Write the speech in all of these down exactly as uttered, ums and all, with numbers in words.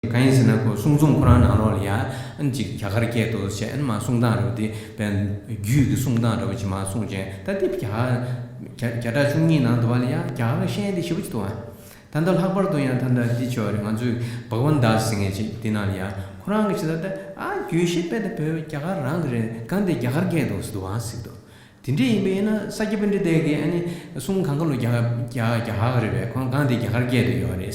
གང་ཡིན་ཟེར་ན། ཁོ་གསུང་རྩོམ་ཁོ་རང་ནང་ལོགས་ལ་ཡ་ཨ་ནི་ཅིག་རྒྱ་གར་སྐད་དུ་བྱས། ཨ་ནི་མ་གསུང་སྟངས་འདྲ་བོ་དེ་བས་རྒྱུད་ཀྱི་གསུང་སྟངས་འདྲ་བོ་ཅིག་མ་གསུང་བྱས། ད་དེ་བརྒྱ་བརྒྱ་བརྒྱ་ཕྲག་བཅུ་གཉིས་ནང་དུ་བ་ལ་ཡ་རྒྱ་གར་ཤེས་མཁན་དེ་ཞེ་པོ་ཅིག་འདུག་ཨ། ད་ལྟ་ལྷག་པར་དུ་ཡང་ད་ལྟ་འདི་ཆོ་རེད། ང་ཚོས་བྷ་ག་ཝན་དཱས་ཟེར་མཁན་ཅིག་འདི་ནང་ལ་ཡ་ཁོ་རང་གི་ཆེད་དུ་ད་ཨ་རྒྱུད་བཞི་དཔེ་དེ་བོད་རྒྱ་གར་རང་གི་རེད། གང་དེ་རྒྱ་གར་སྐད་དུ་ཟེར་འདུག་ཨ་ཟེར་འདུག་དེ་འདྲ་ཡིན་པ་ཡིན་ན་ས་སྐྱ་པཎྜི་ཏ་གིས་ཨ་ནི་གསུང་གང་ག་ལོ་རྒྱ་རྒྱ་རྒྱ་གར་རེད་པས། ཁོང་གང་དེ་རྒྱ་གར་སྐད་དུ་ཡོད་རེད།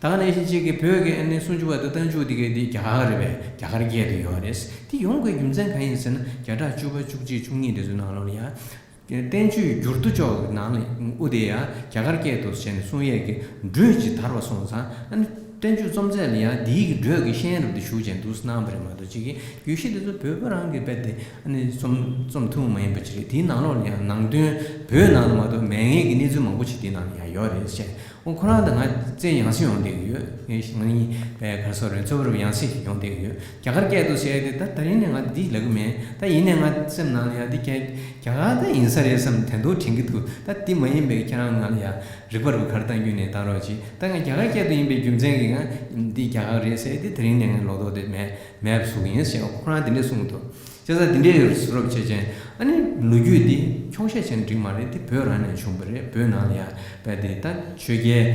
ད་ག་ནང་བཞིན་གཅིག་གིས་བོད་ཀྱི་ཨ་ནི་སུམ་ཅུ་པ་དང་རྟགས་འཇུག་དེ་གའི་དེ་རྒྱ་གར་རེད་པས། རྒྱ་གར་སྐད་དུ་ཡོད་རེད། དེ་ཡོང་དགོས་རྒྱུ་མཚན་གང་ཡིན་ཟེར་ན། བརྒྱ་ཕྲག་བཅུ་པ་བཅུ་གཅིག་བཅུ་གཉིས་དེ་ཚོའི་ནང་ལོགས་ལ་ཡ་བསྟན་བཅོས་འགྱུར་རྡོ་ཅོག་གི་ནང་ལ་དབུ་དེ་ཡ་རྒྱ་གར་སྐད་དུ་བྱས་ནས་གསུང་ཡས་ཀྱི་འགྲོས་ཅིག་དར་བ་སོང་ཙང་། ཨ་ནི་བསྟན་བཅོས་རྩོམ་རྩལ་ལ་ཡ་དེའི་གི་འགྲོས་ཀྱི་ཤེས་ཡོན་རབ་ཏུ་ཞུགས་བྱས་འདུག་གནང་བ་རེད་མ་གཏོགས། གཅིག་གིས་རྒྱུད་བཞི་དེ་ཚོ་བོད་པ་རང་གི་དཔེ་དེ་ཨ་ནི་རྩོམ་རྩོམ་ཐུབ་མ་ཡིན་པ་ཅིག་རེད། དེའི་ནང་ལོགས་ལ་ཡང་ནང་དོན་བོད་ནང་ལ་མ་གཏོགས་མེད་མཁན་གྱི་གནས་ཚུལ་མང་པོ་ཅིག་དེའི་ནང་ལ་ཡང་ཡོད་རེད་ཟེར། ཨོ་ཁོ་རང་དང་ང་བཙན་ཡང་སེ་ཡོང་བསྡད་ཀྱི་ཡོད། ངས་ང་གཉིས་པའི་ག་རེ་ཟེར་རེད། གཙོ་བོར་ཡང་སེ་ཡོང་བསྡད་ཀྱི་ཡོད། རྒྱ་གར་སྐད་དུ་ཟེར་ཡ་དེ་ད་དེ་རིང་ནས་ང་འདི་ལབ་གི་མེད། ད་ཡིན་ནའི་ང་སེམས་ནང་ལ་ཡང་འདི་རྒྱ་རྒྱ་གར་ད་ཡིན་ས་རེད་བསམ་དོན་དུ་དྲན་གྱི་འདུག་ད་འདི་མ་ཡིན་པའི་ཁྱེད་རང་ང་ལ་ཡང་རིག་པ་རུ་གར་བཏང་རྒྱུ་ནས་བཏང་རོགས་གྱིས། ད་ང་རྒྱ་གར་སྐད་དུ་ཡིན་པའི་རྒྱུ་མཚན་གྱིས་ང་འདི་རྒྱ་གར་རེད་ཟེར་ཡ་དེ་དེ་རིང་ནས་ང་ལོག་རྟོག་དེ་མེད་མེད་པ་བཟོ་གི་ཡིན་ཟེར། ཁོ་རང་དེ་འདྲས་གསུངས་འདུག་བྱས་ཙང་དེ་འདྲའི་བཟོ་རབས་བྱས་ཙང་། ཨ་ནི་ལོ་རྒྱུས་འདི་འཁྱོག་བཤད་བྱས་ན་འགྲིག་མ་རེད། འདི་བོད་རང་ནས་བྱུང་བ་རེད། བོད་ནང་ལ་ཡ་བས་དེ་ད་ཆོས་རྒྱལ་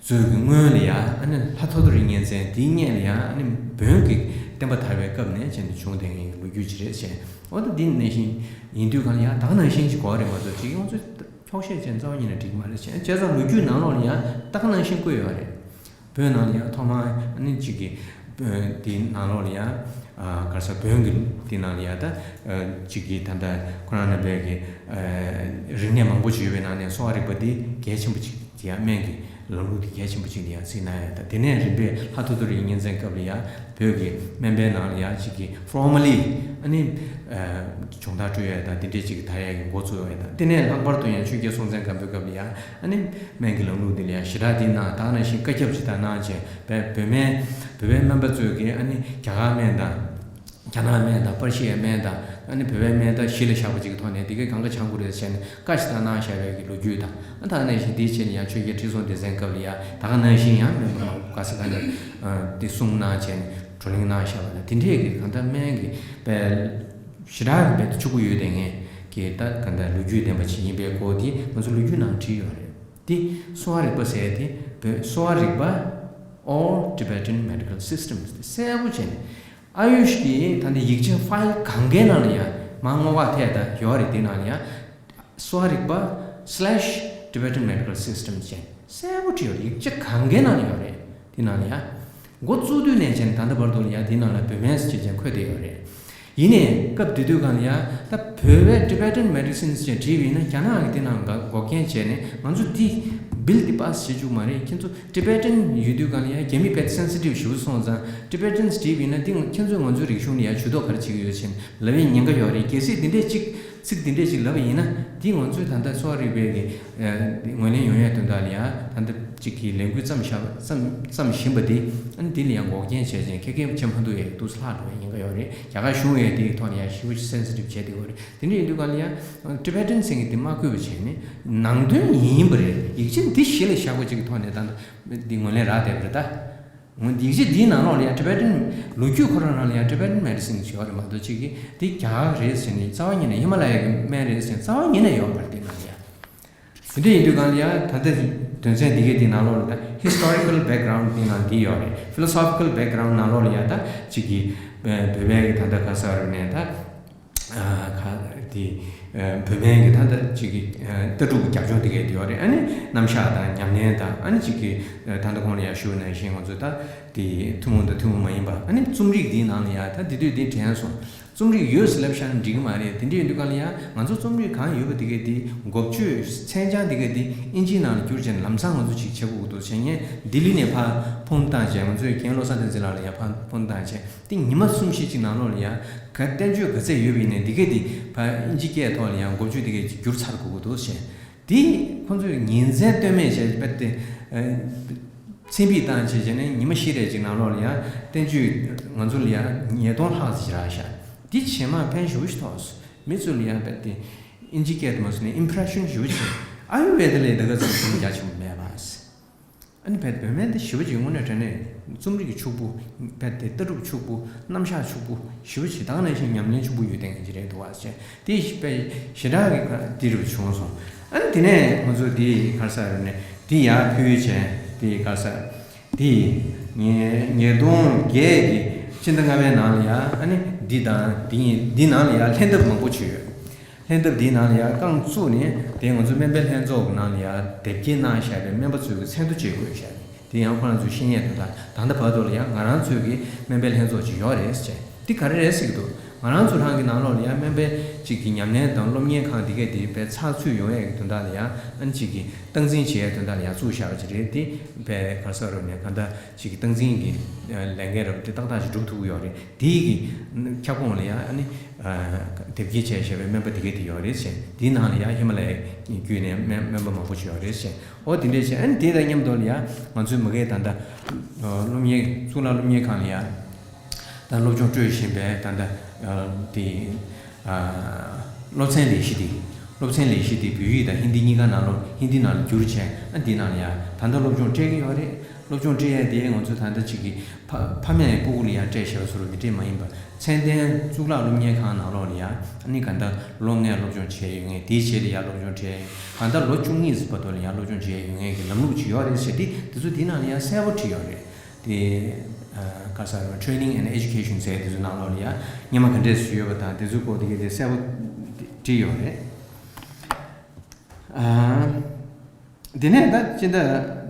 ཚོའི་གི་སྔོན་ལ་ཡ་ཨ་ནི་ལྷ་ཐོ་ཐོ་རི་གཉན་བཙན་དེའི་སྔོན་ལ་ཡ་ཨ་ནི་བོན་གྱི་བསྟན་པ་དར་བའི་སྐབས་ནས་བྱས་ནས་བྱུང་བསྡད་མཁན་གྱི་ལོ་རྒྱུས་ཅིག་རེད་ཟེར། འོ་ད་འདི་ནང་བཞིན་ཡིན་དུས་གང་ལ་ཡ་ད་ག་ནང་བཞིན་ཅིག་གོ་བ་རེད་མ་གཏོགས། ཅིག་ང་ཚོས་འཁྱོག་བཤད་བྱས་ན་རྩ་བ་ཉིད་ནས་འགྲིག་མ་རེད་ཟེར། བྱས་ཙང་ལོ་རྒྱུས་ནང་ལོགས་ལ་ཡ་ད་ག་ནང་བཞིན་བཀོད་ཡོད་རེད། བོད་ནང་ལ་ཡང་ཐོག་མར་ཨ་ནི་གཅིག་གི་བོད་དེའི་ནང་ལོགས་ལ་ཡང་ཨ་ག་རེ་ཟེར། བོན་གྱི་དེ་ནང་ལ་ཡང་ད་ཨ་གཅིག་གི་ད་ལྟ་ཁོ་རང་རྣམ་པའི་གི་ཨ་རིག་གནས་མང་པོ་ཅིག་ཡོད་པའི་ནང་ནས་གསོ་བ་རིག་པ་འདི་གལ་ཆེན་པོ་ཅིག་དེ་ཡང་སྨན་གྱི་ལམ་ལུགས་འདི་གལ་ཆེན་པོ་ཅིག་དེ་ཡང་གཟིགས་གནང་ཡོད། ད་དེ་ནས་རིམ་པས་ལྷ་ཐོ་ཐོ་རི་གཉན་བཙན་སྐབས་ལ་ཡང་བོད་ཀྱི་སྨན་པའི་ནང་ལ་ཡང་གཅིག་གི་ཕོར་མ་ལི་ཨ་ནི་ཨ་སྦྱོང་བརྡར་སྤྲོད་ཡས་དང་དེ་འདྲས་ཅིག་དར་ཡས་ཀྱི་འགོ་བཙུགས་ཡོད། ད་དེ་ནས་ལྷག་པར་དུ་ཡང་ཆོས་རྒྱལ་སྲོང་བཙན་སྒམ་པོའི་སྐབས་ལ་ཡང་ཨ་ནི་སྨན་གྱི་ལམ་ལུགས་འདི་ལ་ཡང་ཞེ་དྲག་འདི་གནང་། ད་ག་ནང་བཞིན་བཀའ་ཁྱབ་ཅིག་ད་གནང་བྱས། བོད་བོད་སྨན་བོད་པའི་སྨན་པ་ཚོས་ཀྱིས་ཨ་ནི་རྒྱ་གར་སྨན་དང་། རྒྱ་ནག་སྨན་དང་། པར་ཤི་ཡའི་སྨན་དང་། ཨ་ནི་བོད་པའི་སྨན་ད་གཞི་ལ་བཞག་པ་ཅིག་གི་ཐོག་ནས་འདི་གའི་གང་ག་སྦྱང་དགོས་རེད་ཟེར་ནས་བཀའ་ཞིག་ད་གནང་བཞག་པའི་གི་ལོ་རྒྱུས་དང་། ཨ་ད་ག་ནང་བཞིན་འདིའི་ཆེད་ནས་ཡང་ཆོས་རྒྱལ་ཁྲི་སྲོང་ལྡེ་བཙན་སྐབས་ལ་ཡང་ད་ག་ནང་བཞིན་ཡང་སྨན་པ་མང་པོ་ག་ས་ག་ནས་ཨ་འདི་གསུང་གནང་བྱས་ནས་བགྲོ་གླེང་གནང་བཞག་པ་དང་། དེ་འདྲས་གི་གང་ལྟར་སྨན་གྱི་དཔེ་ཞེ་དྲག་གི་དཔེ་ཕྱུག་པོ་ཡོད་དེ་ངས་ཀྱི་ད་ག་འདྲ་ལོ་རྒྱུས་ལྡན་པ་ཞིག་ཡིན་པའི་སྐོར་དེ་ང་ཚོ་ལོ་རྒྱུས་ནང་བྲིས་ཡོད་རེད། དེ་གསོ་བ་རིག་པ་ཟེར་དེ་བོད་གསོ་བ་རིག་པ། All Tibetan Medical Systems དེ་གསལ་པོ་བྱས་ནས། ཨ་ཡུཤ་གི་ད་ནི་ཡིག་ཆ་ཕ་ཡིལ་གང་གའི་ནང་ལ་ཡང་མ་བསྔོ་བ་ཐད་ད་ཡོད་རེད། དེ་ནང་ལ་ཡང་གསོ་བ་རིག་པ་slash Tibetan Medical Systems ཅེས་གསལ་པོ་བྲིས་ཡོད་རེད། ཡིག་ཆ་གང་གའི་ནང་ལ་ཡོད་རེད། དེ་ནང་ལ་ཡང་འགོ་བཙུགས་དུས་ནས་བྱས་ནས་ད་ལྟ་བར་དུ་ལ་ཡང་དེ་ནང་ལ་བོད་སྨན་ཟེར་བྱས་ཀྱང་འཁོད་བསྡད་ཡོད་རེད། ཡིན་ནའི་སྐབས་དེ་དུས་སྒང་ལ་ཡང་ད་བོད་པའི་Tibetan Medicine ཅེས་བྲིས་པ་ཡིན་ན་རྒྱ་ནག་གི་དེ་ནང་འགོག་རྐྱེན་བྱས་ནས་ང་ཚོ་འདི་བིལ་འདི་པཱ་སི་བྱེད་བཅུག་མ་རེད། ཁྱེད་ཚོ་Tibetan ཡོད་དུས་སྒང་ལ་ཡང་རྒྱ་མི་དཔེ་སེན་སི་ཊིབ་ཞེ་པོ་སོང་ཙང་། Tibetans བྲིས་པ་ཡིན་ན་འདི་ཁྱེད་ཚོས་ང་ཚོའི་རིག་གཞུང་ལ་ཡང་ཇུས་གཏོགས་ག་རེ་བྱེད་ཀྱི་ཡོད་ཟེར་ལབ་པའི་ཉེན་ཁ་ཡོད་རེད། གལ་སྲིད་འདི་འདྲས་ཅིག་ཚིག་འདི་འདྲས་ཅིག་ལབ་པ་ཡིན་ན། འདི་ང་ཚོས་ད་ལྟ་གསོ་བ་རིག་པའི་གི་ཨ་ངོས་ལེན་ཡོང་ཡས་དོན་དག་ལ་ཡང་ད་ལྟ་ཅིག་གི་ལས་འགུལ་བརྩམས་བཞག་བརྩམས་བརྩམས་བཞིན་པ་འདི་ཨ་ནི་འདི་ལ་ཡང་འགོག་རྐྱེན་བྱས་ཙང་ཁེ་ཁེ་བྱེད་མ་ཐུབ་ཡས་འདུག་ལྷག་འགྲོ་བའི་ཉེན་ཁ་ཡོད་རེད། རྒྱ་གར་གཞུང་ཡང་འདིའི་ཐོག་ལ་ཡང་ཞེ་པོ་ཅིག་སེན་སི་ཊིབ་བྱས་བསྡད་ཡོད་རེད། དེ་འདྲ་ཡིན་དུས་སྒང་ལ་ཡང་Tibetan ཟེར་མཁན་འདི་མ་བཀོད་པ་བྱས་ནས་ནང་དོན་ཡིན་པ་རེད། ཡིག་ཆ་འདི་གཞི་ལ་བཞག་པ་ཅིག་གི་ཐོག་ནས་ད་ལྟ་འདི་ངོས་ལེན་རག་བསྡད་པ་རེད་ད། འོ་ཡིག་ཆ་འདིའི་ནང་ལོགས་ལ་ཡང་Tibetan ལོ་རྒྱུས་ཁོ་རང་རང་ལ་ཡང་Tibetan Medicine ཞེས་པ་རེད་མ་གཏོགས་ཅིག་གིས་འདི་རྒྱ་གར་རེད་ཟེར་ནས་རྩ་བ་ཉིད་ནས་ཧི་མ་ལ་ཡ་གི་སྨན་རེད་ཟེར་ནས་རྩ་བ་ཉིད་ནས་ཡོད་མ་རེད། དེ་ནང་ལ་ཡང་དེ་འདྲ་ཡིན་དུས་སྒང་ལ་ཡང་ད་ལྟ་དོན་ཚན་འདི་གའི་འདི་ནང་ལོགས་ལ་ད་Historical Background འདི་ནང་འདི་ཡོད་རེད། Philosophical Background ནང་ལོགས་ལ་ཡང་ད་ཅིག་གིས་བོད་པའི་གི་ད་ལྟ་ག་ས་རུ་ནས་ད། ཨ་ཁ་དེ་ཨ་བོད་སྨན་གྱི་ད་ལྟ་ཅིག་གི་ཨ་ལྟ་གྲུབ་ཀྱི་རྒྱབ་ལྗོངས་དེ་གའི་དེ་ཡོད་རེད། ཨ་ནི་རྣམ་གཞག་དང་ཉམས་ལེན་དང་། ཨ་ནི་ཅིག་གི་ཨ་ད་ལྟ་གོང་ལ་ཡང་ཞུས་ནང་བཞིན་ང་ཚོ་ད་དེ་ཐུན་མོང་དང་ཐུན་མོང་མ་ཡིན་པ། ཨ་ནི་རྩོམ་རིག་འདིའི་ནང་ལ་ཡང་ད་དེ་དུས་དེ་དྲན་སོང་། རྩོམ་རིག་ཡོད་ཟེར་ལབ་བཞག་ན་འགྲིག་གི་མ་རེད། དེ་འདྲ་ཡིན་དུས་སྒང་ལ་ཡང་ང་ཚོ་རྩོམ་རིག་གང་ཡོད་པ་དེ་གའི་དེ་འགོ་བརྗོད་མཚན་བྱང་དེ་གའི་དེ་ཨིན་ཇིའི་ནང་ལ་བསྒྱུར་བྱས་ནས་ལམ་སང་ང་ཚོ་ཅིག་བྱེད་དགོས་ཀྱི་འདུག་ཟེར། ངས་ལྡི་ལི་ནས་ཕར་ཕོན་བཏང་བྱས། ང་ཚོའི་རྒན་བློ་བཟང་བསྟན་འཛིན་ལགས་ལ་ཡང་ཕར་ཕོན་བཏང་བྱས། དེ་ཉི་མ་གསུམ་བཞི་ཅིག་ནང་ལོགས་ལ་ཡང་ག་བསྟན་བཅོས་ག་ཚད་ཡོད་པ་ཡིན་ནའི་འདི་གས་དེ་ཕར་ཨིན་ཇི་སྐད་ཐོག་ལ་ཡང་འགོ་བརྗོད་འདི་གས་ཅིག་བསྒྱུར་ཚར་དགོས་ཀྱི་འདུག་ཟེར། དེ་ཁོང་ཚོས་ཉིན་མཚན་ལྟོས་མེད་བྱས་རྦད་དེ་ཨ་ཚན་རིག་བཏང་བྱས་བྱས་ནས་ཉི་མ་བཞི་རེ་ཅིག་ནང་ལོགས་ལ་ཡང་བསྟན་བཅོས་ང་ཚོ་ལ་ཡང་ཉིས་སྟོང་ལྷག་ཙམ་ཅིག་རག་ཤག་འདི་ཇེ་མང་ཕན་ཞེ་པོ་ཞིག་ཐོགས། མི་ཚོ་ལ་ཡང་རྦད་དེ་ཨིན་ཇི་སྐད་དུ་མ་སོང་ནས་ཨིམ་པི་རེ་ཤན་ཞེ་པོ་ཅིག་ཨ་ཡུར་ཝེ་ད་ལས་འདི་ག་ཙམ་གོམས་རྒྱ་ཆེན་པོ་མེད་པ། ཨ་ནི་བོད་བོད་སྨན་དེ་ཞེ་པོ་ཅིག་དངོས་གནས་དྲང་གནས་ རྩོམ་རིག་གི་ཕྱུག་པོ། དཔེ་དེ་ལྟ་གྲུབ་ཕྱུག་པོ། རྣམ་གཞག་ཕྱུག་པོ་ཞེ་པོ་ཅིག། ད་ག་ནང་བཞིན་ཉམས་ལེན་ཕྱུག་པོ་ཡོད་བསྡད་མཁན་ཅིག་རེད་འདུག་བ་ཟེར། དེ་དཔེ་ཞེ་དྲག་གི་འདི་རུ་བྱུང་སོང་། ཨ་ནི་དེ་ནས་ང་ཚོ་དེ་ག་རེ་ཟེར་ནས་དེ་ཡར་ཕུལ་བྱས། དེ་ག་རེ་ཟེར། དེ་ཉིས་ཉིས་སྟོང་བརྒྱད་ཀྱི་སྤྱི་ཟླ་ལྔ་པའི་ནང་ལ་ཡ། ཨ་ནི་འདི་དང་འདི་གཉིས། འདི་ནང་ལ་ཡ་ལྷན་ཐབས་མང་པོ་ཅིག་ཡོད། ལྷན་ཐབས་འདིའི་ནང་ལ་ཡ་རྐང་བཙུགས་ནས། དེ་ང་ཚོ་སྨན་པའི་ལྷན་ཚོགས་ཀྱི་ནང་ལ་ཡ་དེབ་སྐྱེལ་གནང་བཞག་པའི་སྨན་པ་ཚོའི་གི་མཚན་ཐོ་བཅས་བཀོད་བཞག་ནས། དེ་ཡང་ཁོ་རང་ཚོས་ཤེས་ཡས་དོན་དག། ད་ལྟ་བར་དུ་ལ་ཡ་ང་རང་ཚོའི་གི་སྨན་པའི་ལྷན་ཚོགས་ཅིག་ཡོད་རེད་ཟེར། འདི་ག་རེ་རེད་ཟེར་གྱི་འདུག། ང་རང་ཚོ་རང་གི་ནང་ལོགས་ལ་ཡ་སྨན་པའི་ཅིག་གི་ཉམས་ལེན་དང་སློབ་གཉེར་ཁང་འདི་གས་དེ་དཔེ་ཚགས་ཚུད་ཡོང་ཡས་ཀྱི་དོན་དག་ལ་ཡ། ཨ་ནི་ཅིག་གི་སྟངས་འཛིན་བྱེད་ཡས་དོན་དག་ལ་ཡ་བཙུགས་བཞག་པ་ཅིག་རེད། དེ་དཔེ་ག་རེ་ཟེར་རོ་ནས། གང་ལྟར་ཅིག་གི་སྟངས་འཛིན་གྱི་ལས་འགན་རབ་དེ་ཏག་ཏག་ཅིག་སྒྲུབ་ཐུབ་ཀྱི་ཡོད་རེད། དེའི་གི་ཁྱབ་ཁོངས་ལ་ཡ། ཨ་ནི་དེབ་སྐྱེལ་བྱས་བཞག་པའི་སྨན་པ་དེ་གས་དེ་ཡོད་རེད་ཟེར། དེའི་ནང་ལ་ཡ་ཧི་མ་ལ་ཡའི་བརྒྱུད་ནས་སྨན་སྨན་པ་མང་པོ་ཅིག་ཡོད་རེད་ཟེར། ཨོ་དེ་འདྲས་བྱས། ཨ་ནི་དེ་དང་མཉམ་དུ་ལ་ཡ་ང་ཚོའི་མ་གིའི་ད་ལྟ་སློབ་གཉེར། གཙུག་ལག་སློབ་གཉེར་ཁང་ལ་ཡ་ད་སློབ་སྦྱོང་སྤྲོད་བཞིན་པའི་ད་ལྟ་དེ་སློབ་ཚན་ལས་གཞི་དེ། སློབ་ཚན་ལས་གཞི་དེ་བོད་ཡིག་དང་ཧིན་དི་གཉིས་ཀ་ནང་ལོགས། ཧིན་དི་ནང་ལ་བསྒྱུར་བྱས། ཨ་འདི་ནང་ལ་ཡ་ད་ལྟ་སློབ་སྦྱོང་སྤྲད་ཀྱི་ཡོད་རེད། སློབ་སྦྱོང་སྤྲད་ཡས་དེ་ང་ཚོ་ད་ལྟ་ཅིག་གི་ཕ་ཕ་མས་སྤུ་གུ་ལ་ཡ་སྤྲད་བཞག་པ་བཟོ་འདྲ་དེ་འདྲས་མ་ཡིན་པ། ཚད་ལྡན་གཙུག་ལག་སློབ་གཉེར་ཁང་ནང་ལོགས་ལ་ཡ། ཨ་ནི་གང་ལྟར་ལོ་ལྔ་སློབ་སྦྱོང་བྱས་ཡོད་མཁན། དེའི་རྗེས་ལ་ཡ་སློབ་སྦྱོང་སྤྲད། གང་ལྟར་ལོ་བཅུ་གཉིས་ཙམ་བར་དུ་ལ་ཡ་སློབ་སྦྱོང་བྱས་ཡོད་མཁན་གྱི་ལམ་ལུགས་ཅིག་ཡོད་རེད་ཟེར། དེ་དེ་ཚོ་དེའི་ནང་ལ་ཡ་གསལ་པོ་བྲིས་ཡོད་རེད། དེ་ཨ་ག་རེ་ཟེར། Training and Education ཟེར་དེ་ཚོའི་ནང་ལོགས་ལ་ཡ་སྔོན་མ་ག་འདྲས་སུ་ཡོད་པ་དང་དེ་ཚོའི་སྐོར་དེ་གས་དེ་གསལ་པོ་བྲིས་ཡོད་རེད། ཨ་དེ་ནས་ད་སྤྱི་ཟླ་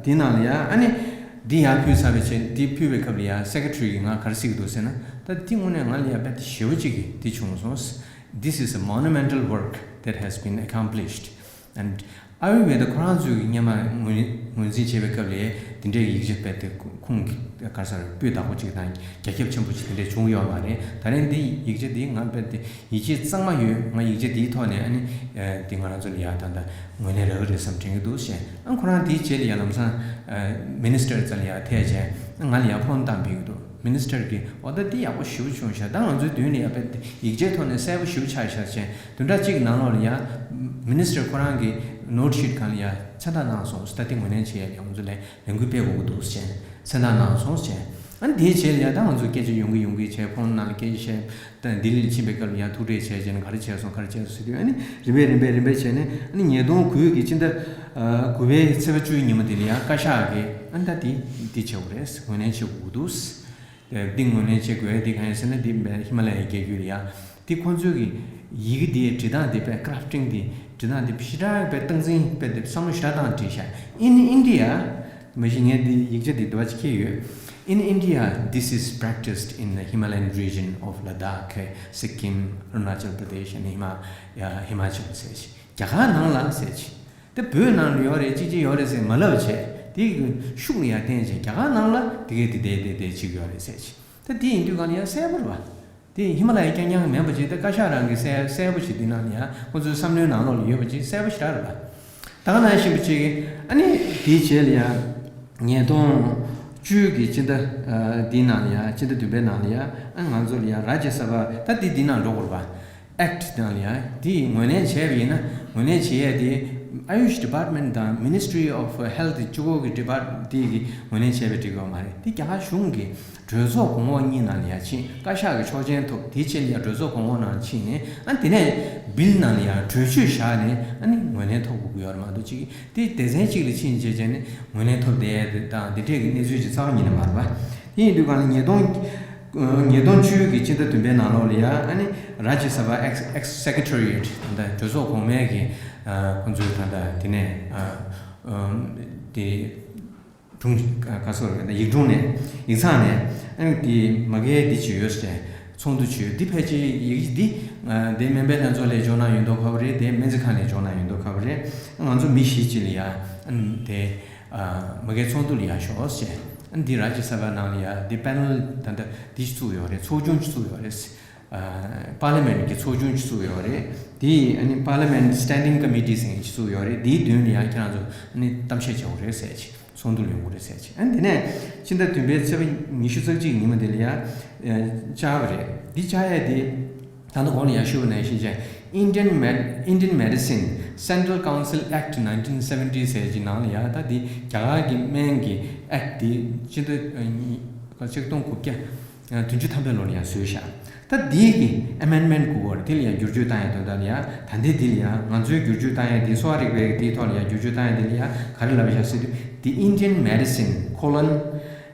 འདི་ནང་ལ་ཡ། ཨ་ནི་འདི་ཡར་ཕུལ་ཚར་བའི་ཆེད། འདི་ཕུལ་བའི་སྐབས་ལ་ཡ་སེ་ཀེ་ཊ་རི་གིས་ང་ག་རེ་ཟེར་གྱི་འདུག་ཟེར་ན། ད་འདི་དངོས་གནས་ང་ལ་ཡ་དཔེ་ཞེ་པོ་ཅིག་གི་འདི་བྱུང་སོང་། This is a monumental work that has been accomplished. And ཨ་ཡུ་ཝེ་ད་ཁོ་རང་ཚོས་ཀྱི་སྔོན་མ་ངོས་ངོས་འཛིན་བྱེད་པའི་སྐབས་ལ་དེ་འདྲའི་ཡིག་ཆ་དཔེ་དེ་ཁུངས་ག་རེ་ཟེར། སྤུས་དག་པོ་ཅིག་དང་རྒྱ་ཁྱབ་ཆེན་པོ་ཅིག་དེ་འདྲས་བྱུང་ཡོད་མ་རེད། ད་རིང་འདི་ཡིག་ཆ་འདི་ང་དཔེ་དེ་ཡིད་ཆེས་གཙང་མ་ཡོད། ང་ཡིག་ཆ་འདིའི་ཐོག་ནས། ཨ་ནི་ཨ་འདི་ང་རང་ཚོ་ལ་ཡ་ད་ལྟ་ངོས་ལེན་རག་གི་རེད་བསམ་དྲན་གྱི་འདུག་ཟེར། ཨ་ཁོ་རང་དེའི་རྗེས་ལ་ཡ་ལམ་སང་ཨ་མི་ནི་སི་ཊར་རྩ་ལ་ཡ་ཐད་བྱས། ང་ལ་ཡ་ཕོན་བཏང་ཕེབས་ཀྱི་འདུག། མི་ནི་སི་ཊར་གྱིས། འོ་ད་འདི་ཡག་པོ་ཞེ་པོ་བྱུང་ཤག། ད་ང་ཚོའི་མདུན་ལ་ཡ་དཔེ་ཡིག་ཆའི་ཐོག་ནས་གསལ་པོ་ཞེ་པོ་ཆགས་ཤག་ཟེར། བདུན་ཕྲག་གཅིག་གི་ནང་ལོགས་ལ་ཡ་མི་ནི་སི་ཊར་ཁོ་རང་གི་ནོ་ཊི་ཤིཊ་སྒང་ལ་ཡ་མཚན་རྟགས་གནང་སོང་ཟེར། ད་འདི་ངོས་ལེན་བྱེད་ཡ་ཡ་ང་ཚོ་ལས་ལས་འགུལ་སྤེལ་དགོས་ཀྱི་འདུག་ཟེར་མཚན་རྟགས་གནང་སོང་ཟེར། ཨ་ནི་དེའི་རྗེས་ལ་ཡ་ད་ང་ཚོ་སྐད་ཆ་ཡོང་གི་ཡོང་གི་བྱས། ཕོན་ནང་ལ་སྐད་ཆ་བཤད། ད་ལྡི་ལི་ལ་ཕྱིན་པའི་སྐབས་ལ་ཡ་ཐུག་འཕྲད་བྱས་བྱས་ནས་ག་རེ་བྱས་སོང་། ག་རེ་བྱས་སོང་ཟེར་དུས། ཨ་ནི་རིམ་པས་རིམ་པས་རིམ་པས་བྱས་ནས། ཨ་ནི་ཉིས་སྟོང་དགུ་གི་སྤྱི་ཟླ་ཨ་དགུ་པའི་ཚེས་པ་བཅུའི་ཉིན་མོ་དེ་ལ་ཡ་བཀའ་ཤག་གིས། ཨ་ནི་ད་འདི་འདི་བྱེད་དགོས་རེད། ངོས་ལེན་བྱེད་དགོས་ཀྱི་འདུག། འདི་ངོས་ལེན་བྱེད་དགོས་ཡ་འདི་གང་ཡིན་ཟེར་ན། འདི་ཧི་མ་ལ་ཡའི་རྒྱལ་རྒྱུད་ལ་ཡ་འདི་ཁོང་ཚོའི་གི་ཡི་གེ་འདི་འབྲི་སྟངས་འདི་དཔེ་ཀ་རབ་ཊིང་འདི་འབྲི་སྟངས་འདི་ཞེ་དྲག་དཔེ་སྟངས་འཛིན་དཔེ་འདི་བསམ་བློ་ཞེ་དྲག་བཏང་བྲིས་ཤག། In India། མ་གཞི་ངས་འདི་ཡིག་ཆ་འདི་འདི་བ་ཅིག་ཁྱེར་ཡོད། In India, this is practiced in the Himalayan region of Ladakh, Sikkim, Arunachal Pradesh and Hima- Himachal ཟེར་ཅིག། རྒྱ་གར་ནང་ལ་ཟེར་ཅིག། དེ་བོད་ནང་ལ་ཡོད་རེད། ཅིག་ཅིག་ཡོད་རེད་ཟེར་མ་ལབ་བྱས། དེ་གི་ཤུགས་ལ་ཡ་བརྟེན་བྱས་རྒྱ་གར་ནང་ལ་དེ་གས་དེ་དེ་དེ་དེ་ཅིག་ཡོད་རེད་ཟེར་ཅིག། ད་དེ་ཡིན་དུས་གང་ལ་ཡ་གསལ་པོ་རེད་པ། དེ་ཧི་མ་ལ་ཡའི་རྐྱང་རྐྱང་མིན་པ་ཅིག། ད་བཀའ་ཤག་རང་གི་གསལ་གསལ་པོ་ཞིག་འདི་ནང་ལ་ཡ་ཁོང་ཚོའི་བསམ་བློའི་ནང་ལོགས་ལ་ཡོད་པ་ཅིག་གསལ་པོ་ཞེ་དྲག་རེད་པ། ད་ག་ནང་བཞིན་པ་ཅིག་གི། ཨ་ནི་དེའི་རྗེས་ལ་ཡ་ཉིས་སྟོང་བཅུ་གི་སྤྱི་ཟླ་ཨ་འདིའི་ནང་ལ་ཡ། སྤྱི་ཟླ་བདུན་པའི་ནང་ལ་ཡ། ཨ་ང་ཚོ་ལ་ཡ་རཱ་ཇྱ་སབ་ད་འདི་འདི་ནང་འགྲོ་དགོས་རེད་པ། ཨེཀ་ཊི་ནང་ལ་ཡ་འདི་ངོས་ལེན་བྱས་པ་ཡིན་ན། ངོས་ལེན་བྱེད་ཡས་དེ་Ayush Department དང་Ministry of Health གཅིག་པོ་གི་ཌི་པཱར་དེ་གིས་ངོས་ལེན་བྱས་པས་འགྲིག་གི་ཡོད་མ་རེད། དེ་རྒྱ་གར་གཞུང་གི་གྲོས་ཚོགས་གོང་འོག་གཉིས་ནང་ལ་ཡ་ཕྱིན། བཀའ་ཤག་གི་ཆོག་མཆན་ཐོབ། དེའི་རྗེས་ལ་ཡ་གྲོས་ཚོགས་གོང་འོག་ནང་ཕྱིན་ནས། ཨ་དེ་ནས་བིལ་ནང་ལ་ཡ་གྲོས་ཆོད་བཞག་ནས། ཨ་ནི་ངོས་ལེན་ཐོབ་དགོས་ཀྱི་ཡོད་རེད་མ་གཏོགས། ཅིག་དེ་སྡེ་ཚན་གཅིག་ལ་ཕྱིན་བྱས་བྱས་ནས་ངོས་ལེན་ཐོབ་བསྡད་ཡ་དེ་དང་དེ་འདྲས་ཀྱི་གནས་ཚུལ་ཅིག་རྩ་བ་ཉིད་ནས་མ་རེད་པ། དེ་ཡིན་དུས་གང་ལ་ཉིས་སྟོང་ཉིས་སྟོང་བཅུ་གི་སྤྱི་ཟླ་བདུན་པའི་ནང་ལོགས་ལ་ཡ། ཨ་ནི་རཱ་ཇྱ་སབ་ཨེགས་ཨེགས་སེ་ཀེ་ཊ་རི་ཨེཊ། ད་ལྟ་གྲོས་ཚོགས་གོང་མའི་གི་ཁོང་ཚོའི་ད་ལྟ་དེ་ནས་དེ་སྒྲུང་ག་སོགས་ཡིག་སྒྲུང་ནས། ཡིག་ཚང་ནས། ཨ་ནི་དེ་མ་གིའི་འདི་ཅིག་ཡོད་ཟེར། ཚོགས་འདུ་ཅིག་ཡོད། འདི་ཕལ་ཆེར་ཡིག་འདི་དེ་སྨན་པའི་ལྷན་ཚོགས་ལ་འབྱོར་གནང་ཡོད་མདོག་ཁ་པོ་རེད། དེ་སྨན་རྩིས་ཁང་ལ་འབྱོར་གནང་ཡོད་མདོག་ཁ་པོ་རེད། ང་ཚོ་མི་བཞི་ཅིག་ལ་ཡ། ཨ་ནི་དེ་མ་གིའི་ཚོགས་འདུ་ལ་ཡ་ཤོག་ཟེར། ཨ་ནི་འདི་རཱ་ཇྱ་སབ་ནང་ལ་ཡ་འདི་པེ་ནལ་ད་ལྟ་འདི་བཙུགས་ཡོད་རེད། ཚོགས་ཆུང་བཙུགས་ཡོད་རེད། པར་ལི་མེན་གྱི་ཚོགས་ཆུང་བཙུགས་ཡོད་རེད། དེ་ཨ་ནི་པར་ལི་མེན་སི་ཊེན་ཌིང་ཀོ་མི་ཊི་ཟེར་མཁན་བཙུགས་ཡོད་རེད། དེའི་མདུན་ལ་ཡ་ཁྱེད་རང་ཚོ་ཨ་ནི་གཏམ་བཤད་བྱེད་དགོས་རེད་ཟེར་ཅིག། ཚོགས་འདུ་ལ་ཡོང་དགོས་རེད་ཟེར་ཅིག། ཨ་ནི་དེ་ནས་ཕྱི་ཟླ་བདུན་པའི་ཚེས་པ་ཉི་ཤུ་རྩ་གཅིག་ཉིན་མོ་དེ་ལ་ཡ་བཅར་བ་རེད། འདི་བཅར་ཡ་དེ་ད་ལྟ་གོང་ལ་ཡ་ཞུས་པ་ནང་བཞིན་བྱས། Indian Med- Indian Medicine Central Council Act nineteen seventy ཟེར་གྱི་ནང་ལ་ཡ་ད་འདི་རྒྱ་གར་གྱི་སྨན་གྱི་ཨེཀ་འདི་སྤྱི་ཟླ་ཨ་གཉིས་ཆིག་སྟོང་དགུ་བརྒྱ་བདུན་ཅུ་ཐམ་པའི་ལོ་ལ་ཡ་བཟོས་ཤག་ད་འདི་གི་ཨེ་མེན་མེན་ཊི་དགོས་པ་རེད། དེ་ལ་ཡ་བསྒྱུར་བཅོས་བཏང་ཡ་དོན་དག་ལ་ཡ་ད་འདི་འདི་ལ་ཡ་ང་ཚོའི་བསྒྱུར་བཅོས་བཏང་ཡ་འདི་གསོ་བ་རིག་པའི་འདིའི་ཐོག་ལ་ཡ་བསྒྱུར་བཅོས་བཏང་ཡ་འདི་ལ་ཡ་ག་རེ་ལབ་ཤག་ཟེར་དུས། The Indian Medicine colon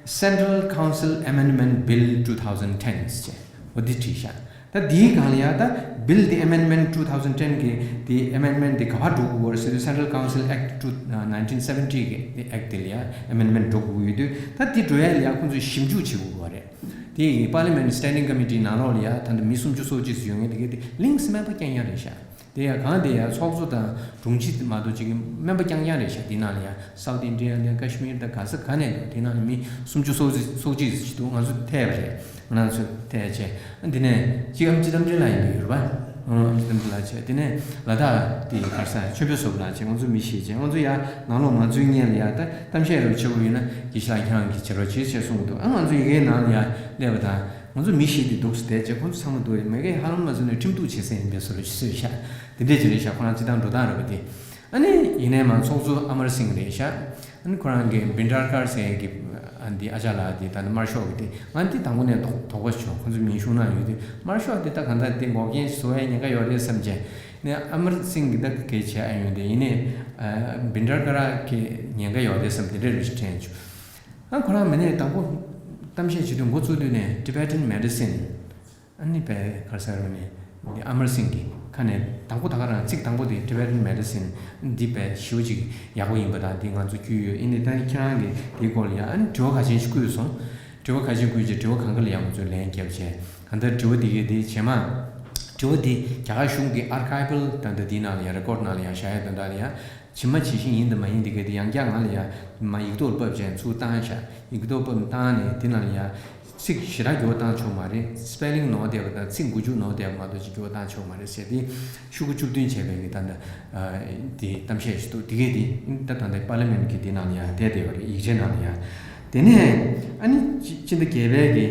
Central Council Amendment Bill two thousand ten ཟེར་འོ་འདི་བྲིས་ཤག་ད་འདིའི་སྒང་ལ་ཡ་ད་Bill the Amendment two thousand ten གི་དེ་Amendment དེ་ག་པར་འགྲོ་དགོས་རེད་ཟེར་དུས། Central Council Act two nineteen seventy གི་དེ་Act དེ་ལ་ཡ་Amendment འགྲོ་དགོས་ཡོད་དུས། ད་དེ་འགྲོ་ཡ་ལ་ཡ་ཁོང་ཚོས་ཞིབ་འཇུག་བྱེད་དགོས་པ་རེད། དེ་ཡི་Parliament Standing Committee ནང་ལོགས་ལ་ཡ་ད་ལྟ་མི་སུམ་ཅུ་སོ་གཅིག་ཙམ་ཡོད་ངེས། དེ་གའི་དེ་གླིང་སྨན་པ་རྐྱང་རྐྱང་རེད་ཤག་དེ་ཡང་གང་དེ་ཡང་ཚོགས་གཙོ་དང་དྲུང་ཆེ་མ་གཏོགས་ཅིག་སྨན་པ་རྐྱང་རྐྱང་རེད་ཤག་དེ་ནང་ལ་ཡང་South India དང་Kashmir དང་ག་ས་ག་ནས་འདུག་དེ་ནང་ལ་མི་སུམ་ཅུ་སོ་གཅིག་སོ་གཅིག་ཅིག་འདུག་ང་ཚོ་ཐད་པ་རེད། ང་ཚོ་ཐད་བྱས། ཨ་འདི་ནས་གཅིག་ཨམ་ཆི་རྟ་མགྲིན་ལགས་ཡིན་པ་ཡོད་རེད་པ། ཨམ་ཆི་རྟ་མགྲིན་ལགས་བྱས། དེ་ནས་ལ་དྭགས་དེ་ག་ས་ཆོས་འཕེལ་བཟོ་པ་ལགས་བྱས། ང་ཚོ་མི་ཤེས་བྱས། ང་ཚོ་ཡ་ནང་ལོགས་མ་འཛུལ་སྔོན་ལ་ཡ་ད་གཏམ་བཤད་རོགས་བྱེད་དགོས་ཡོད་ན་དགེ་བཤེས་ལགས་ཁྱེད་རང་གིས་བྱེད་རོགས་བྱེད་བྱས་གསུངས་འདུག་ཨ་ང་ཚོ་ཡ་གའི་ནང་ལ་ཡ་སླེབས་པ་དང་། ང་ཚོ་མི་ཤེས་དུས་འདུག་སེ་བསྡད་བྱས། ཁོང་ཚོ་ཚང་མ་འདུག་མེད་མཁན་ཧ་ལམ་མ་བཟོས་ནས་ཁྲིམས་གཏུག་བྱེད་སྲིད་ཡིན་པའི་བཟོ་འདྲ་ཞིག་བཟོས་ཤག་དེ་འདྲས་ཅིག་རེད་ཤག་ཁོ་རང་སྤྱི་བཏང་འགྲོ་སྟངས་རེད་པ་དེ། ཨ་ནི་ཡིན་ནའི་མ་ཚོགས་གཙོ་ཨ་མར་སིང་རེད་ཤག་ཨ་ནི་ཁོ་རང་གི་བིན་ཌར་ཀར་ཟེར་གི་ཨ་འདི་ཨ་ཅག་ལགས་དེ་ད་ནི་དམར་ཤོག་གི་དེ། ང་འདི་དང་པོ་ནས་དོགས་དོགས་པ་བྱུང་། ཁོ་ཚོ་མིང་གཞུང་ནང་ཡོད་དུས་དམར་ཤོག་དེ་ད་གང་ལྟར་དེ་འགོག་རྐྱེན་བཟོ་ཡའི་ཉེན་ཁ་ཡོད་རེད་བསམ་བྱས་ནས། ཨ་མར་སིང་གི་ད་གི་གལ་ཆེ་ཨ་ཡོད་དེ། ཡིན་ནའི་ཨ་བིན་ཌར་ཀར་གི་ཉེན་ཁ་ཡོད་རེད་བསམ་དེ་འདྲས་རེ་ཞིག་དྲན་བྱུང་། ཨ་ཁོ་རང་མི་ནས་དང་པོ་གཏམ་བཤད་བྱེད་དུས་འགོ་བཙུགས་དུས་ནས་Tibetan Medicine ཨ་ནི་པའི་ག་རེ་ཟེར་རུང་ནས་འདི་ཨ་མར་སིང་གི་ཁ་ནས་དང་པོ་ད་ག་རང་ཚིག་དང་པོ་དེ་Tibetan Medicine འདི་པའི་ཞེ་པོ་ཅིག་ཡག་པོ་ཡིན་པ་དང་འདི་ང་ཚོ་རྒྱུས་ཡོད། ཡིན་ནའི་ད་ཁྱེད་རང་གིས་འདིའི་སྐོར་ལ་ཡ་ཨ་ནི་དྲི་བ་ག་ཅན་ཞིག་བསྐུར་སོང་། དྲི་བ་ག་ཅན་བསྐུར་རྗེས་དྲི་བ་གང་ག་ལ་ཡ་ང་ཚོས་ལན་བརྒྱབ་བྱས། གང་ལྟར་དྲི་བ་འདི་གའི་དེ་རྗེས་མ་དྲི་བ་འདི་རྒྱ་གར་གཞུང་གི་archival ད་ལྟ་འདི་ནང་ལ་ཡ་རེ་ཀོཌ་ནང་ལ་ཡ་བཞག་ཡ་དོན་དག་ལ་ཡ། ཇི་མ་ཇི་བཞིན་ཡིན་དང་མ་ཡིན་དེ་ག་དེ་ཡང་བསྐྱར་ང་ལ་ཡ་མ་ཡིག་ཐོག་ཕབ་བྱས་ཚུར་བཏང་ཤག་ཡིག་ཐོག་ཕབ་བཏང་ནས་དེ་ནང་ལ་ཡ་ཚིག་ཞེ་དྲག་འགྱུར་བ་བཏང་ཆོག་མ་རེད། སི་པེ་ལིང་ནོར་བསྡད་པ་དང་ཚིག་མགོ་མཇུག་ནོར་བསྡད་པ་མ་གཏོགས་ཅིག་འགྱུར་བ་བཏང་ཆོག་མ་རེད་ཟེར་ཏེ་ཤོག་གུ་བཅུ་བདུན་བྱས་པའི་གི་ད་ལྟ་དེ་གཏམ་བཤད་ཞིག་འདུག་དེ་གས་དེ་ད་ད་ལྟ་པར་ལི་མེན་ཊི་གི་དེ་ནང་ལ་ཡ་བསྡད་བསྡད་པ་རེད། ཡིག་ཆའི་ནང་ལ་ཡ། དེ་ནས་ཨ་ནི་སྤྱི་ཟླ་བརྒྱད་པའི་གི་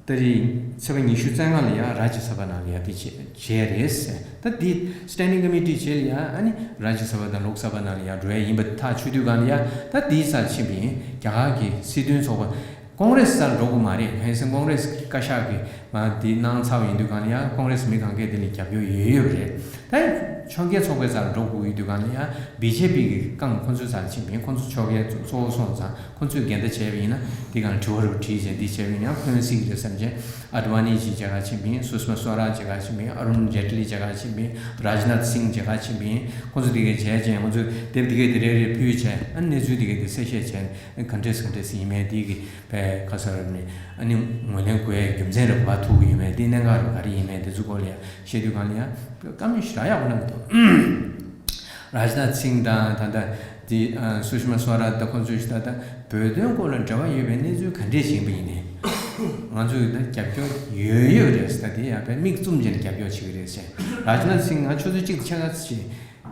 ཏ་རིག་ཚེས་པ་ཉི་ཤུ་རྩ་ལྔ་ལ་ཡང་རཱ་ཇི་ས་བྷ་ནང་ལ་ཡང་དེ་བྱས་བྱས་རེད། ད་འདི་Standing Committee བྱས་ལ་ཡང་ཨ་ནི་རཱ་ཇི་ས་བྷ་དང་ལོག་ས་བྷ་ནང་ལ་ཡང་འགྲོ་ཡ་ཡིན་པ་ཐག་ཆོད་དུས་གང་ལ་ཡང་ད་འདིའི་སར་ཕྱིན་པ་ཡིན། རྒྱ་གར་གྱི་སྲིད་དོན་ཚོགས་པ་ཀོང་རེ་སི་སར་འགྲོ་དགོས་མ་རེད། གང་ཡིན་ཟེར་ན་ཀོང་རེ་སི་བཀའ་ཤག་གིས་མ་འདི་གནང་ཚར་བ་ཡིན་དུས་གང་ལ་ཡང་ཀོང་རེ་སི་མི་གང་གས་དེ་ལ་རྒྱབ་སྐྱོར་ཡོད་ཡོད་རེད། ད་ཕྱོགས་འགལ་ཚོགས་པའི་སར་འགྲོ་དགོས་ཡོད་དུས་གང་ལ་ཡང་བི་ཇེ་པི་གིས་རྐང་ཁོང་ཚོའི་སར་ཕྱིན་པ་ཡིན། ཁོང་ཚོ་ཕྱོགས་འགལ་གཙོ་བོ་སོང་ཙང་། ཁོང་ཚོས་འགལ་ཟླ་བྱས་པ་ཡིན་ན་འདི་གང་དྲི་བ་རུ་བྲིས་བྱས་འདི་བྱས་པ་ཡིན་ན་ཁོང་སྲིད་ཀྱི་རེད་བསམ་བྱས། ཨ་ཌ་ཝ་ནི་ཇི་མཇལ་ཁ་ཕྱིན་པ་ཡིན། སུ་ཤི་མ་སྭ་རཱཇ་མཇལ་ཁ་ཕྱིན་པ་ཡིན། ཨ་རུན་ཇེ་ཊི་ལི་མཇལ་ཁ་ཕྱིན་པ་ཡིན། རཱཇ་ནཱཐ་སིང་མཇལ་ཁ་ཕྱིན་པ་ཡིན། ཁོང་ཚོ་འདི་གས་མཇལ་བྱས་ང་ཚོས་དེབ་འདི་གས་དེ་རེ་རེ་ཕུལ་བྱས། ཨ་གནས་ཚུལ་འདི་གས་དེ་གསལ་བཤད་བྱས། ག་འདྲས་ག་འདྲས་ཡིན་མིན་འདི་གི་བས་ཁ་སར་ནས་ཨ་ནི་ངོས་ལེན་དགོས་ཡའི་རྒྱུ་མཚན་རེ་བ་ཐུག་གི་ཡོད་མེད། འདི་གནད་འགག་རེ་ག་རེ་ཡིན་མིན་དེ་ཚོ་སྐོར་ལ་ཡང་བཤད་དུས་གང་ལ་ཡང་བཀའ་མོལ་ཞེ་དྲག་ཡག་པོ་གནང་གི་འདུག་རཱཇ་ནཱཐ་སིང་དང་ད་ལྟ་དེ་སུ་ཤི་མ་སྭ་རཱཇ་དང་ཁོང་ཚོས་ད་ལྟ་བོད་དོན་སྐོར་ལ་འབྲེལ་བ་ཡོད་པའི་གནས་ཚུལ་ག་འདྲས་ཤིག་ཡིན་པ་ཡིན་ནའི་ང་ཚོས་ད་རྒྱབ་སྐྱོར་ཡོད་ཡོད་རེད་ཟེར། ད་དེ་ཡང་བས་མིག་བཙུམ་བྱས་ནས་རྒྱབ་སྐྱོར་བྱེད་ཀྱི་རེད་ཟེར། རཱཇ་ནཱཐ་སིང་ང་ཆུ་ཚོད་གཅིག་ཕྱེད་ཀ་ཕྱིན།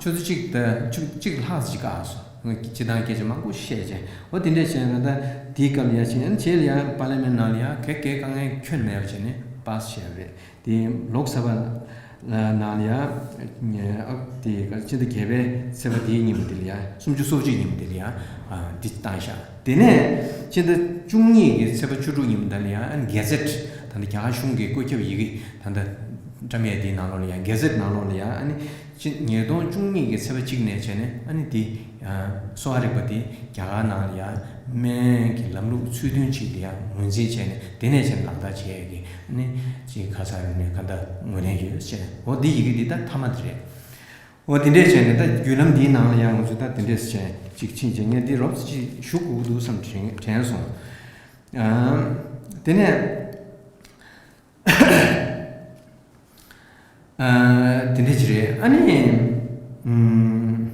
ཆུ་ཚོད་གཅིག་དང་ཆུ་གཅིག་ལྷག་ཅིག་བཀག་སོང་། ང་སྤྱིར་བཏང་སྐད་ཆ་མང་པོ་བཤད་བྱས། འོ་དེ་འདྲས་བྱས་ན་ད་དེའི་སྐབས་ལ་ཡ་ཕྱིན་རྗེས་ལ་ཡ་པར་ལི་མེན་ནང་ལ་ཡ་ག་གའི་དཀའ་ངལ་ཁྱོན་མེད་པ་བྱས་ནས་པཱ་སི་བྱས་པ་རེད། དེ་ལོག་ས་བྷ་ནང་ལ་ཡ་ཨ་དེ་སྤྱི་ཟླ་བརྒྱད་པའི་ཚེས་པ་དེའི་ཉིན་མོ་དེ་ལ་ཡ་སུམ་ཅུ་སོ་གཅིག་ཉིན་མོ་དེ་ལ་ཡ་འདི་བཏང་ཤག་དེ་ནས་སྤྱི་ཟླ་བཅུ་གཉིས་ཀྱི་ཚེས་པ་བཅུ་དྲུག་ཉིན་མོ་དེ་ལ་ཡ་གེ་ཛེཊ་ད་ལྟ་རྒྱ་གར་གཞུང་གི་བཀོད་ཁྱབ་ཡི་གེ་ད་ལྟ་བཀྲམ་ཡས་དེའི་ནང་ལོགས་ལ་ཡ་གེ་ཛེཊ་ནང་ལོགས་ལ་ཡ་ཨ་ནི། སྤྱི་ཉིས་སྟོང་བཅུ་གཉིས་ཀྱི་ཚེས་པ་གཅིག་ནས་བྱས་ནས་ཨ་ནི་འདི་གསོ་བ་རིག་པ་འདི་རྒྱ་གར་ནང་ལ་ཡང་སྨན་གྱི་ལམ་ལུགས་ཚུལ་མཐུན་ཅིག་ལ་ཡང་ངོས་འཛིན་བྱས་ནས་དེ་ནས་བྱས་ནས་ལག་བསྟར་བྱེད་ཡས་ཀྱི་ཨ་ནི་ཅིག་ཁ་ཚ་རུ་ནས་ག་འདྲ་ངོས་ལེན་ཡོད་ཟེར། འོ་འདི་ཡི་གེ་འདི་ད་མཐའ་མ་དེ་རེད། འོ་དེ་འདྲས་བྱས་ནས་ད་བརྒྱུད་ལམ་འདིའི་ནང་ལ་ཡང་ང་ཚོས་ད་དེ་འདྲས་བྱས་ཅིག་ཕྱིན་བྱས་ངས་འདི་རོབ་ཙམ་ཅིག་ཞུ་དགོས་ཀྱི་འདུག་བསམ་དྲན་དྲན་སོང་། ཨ་དེ་ནས། ཨ་དེ་འདྲ་ཅིག་རེད། ཨ་ནི། ཨུམ།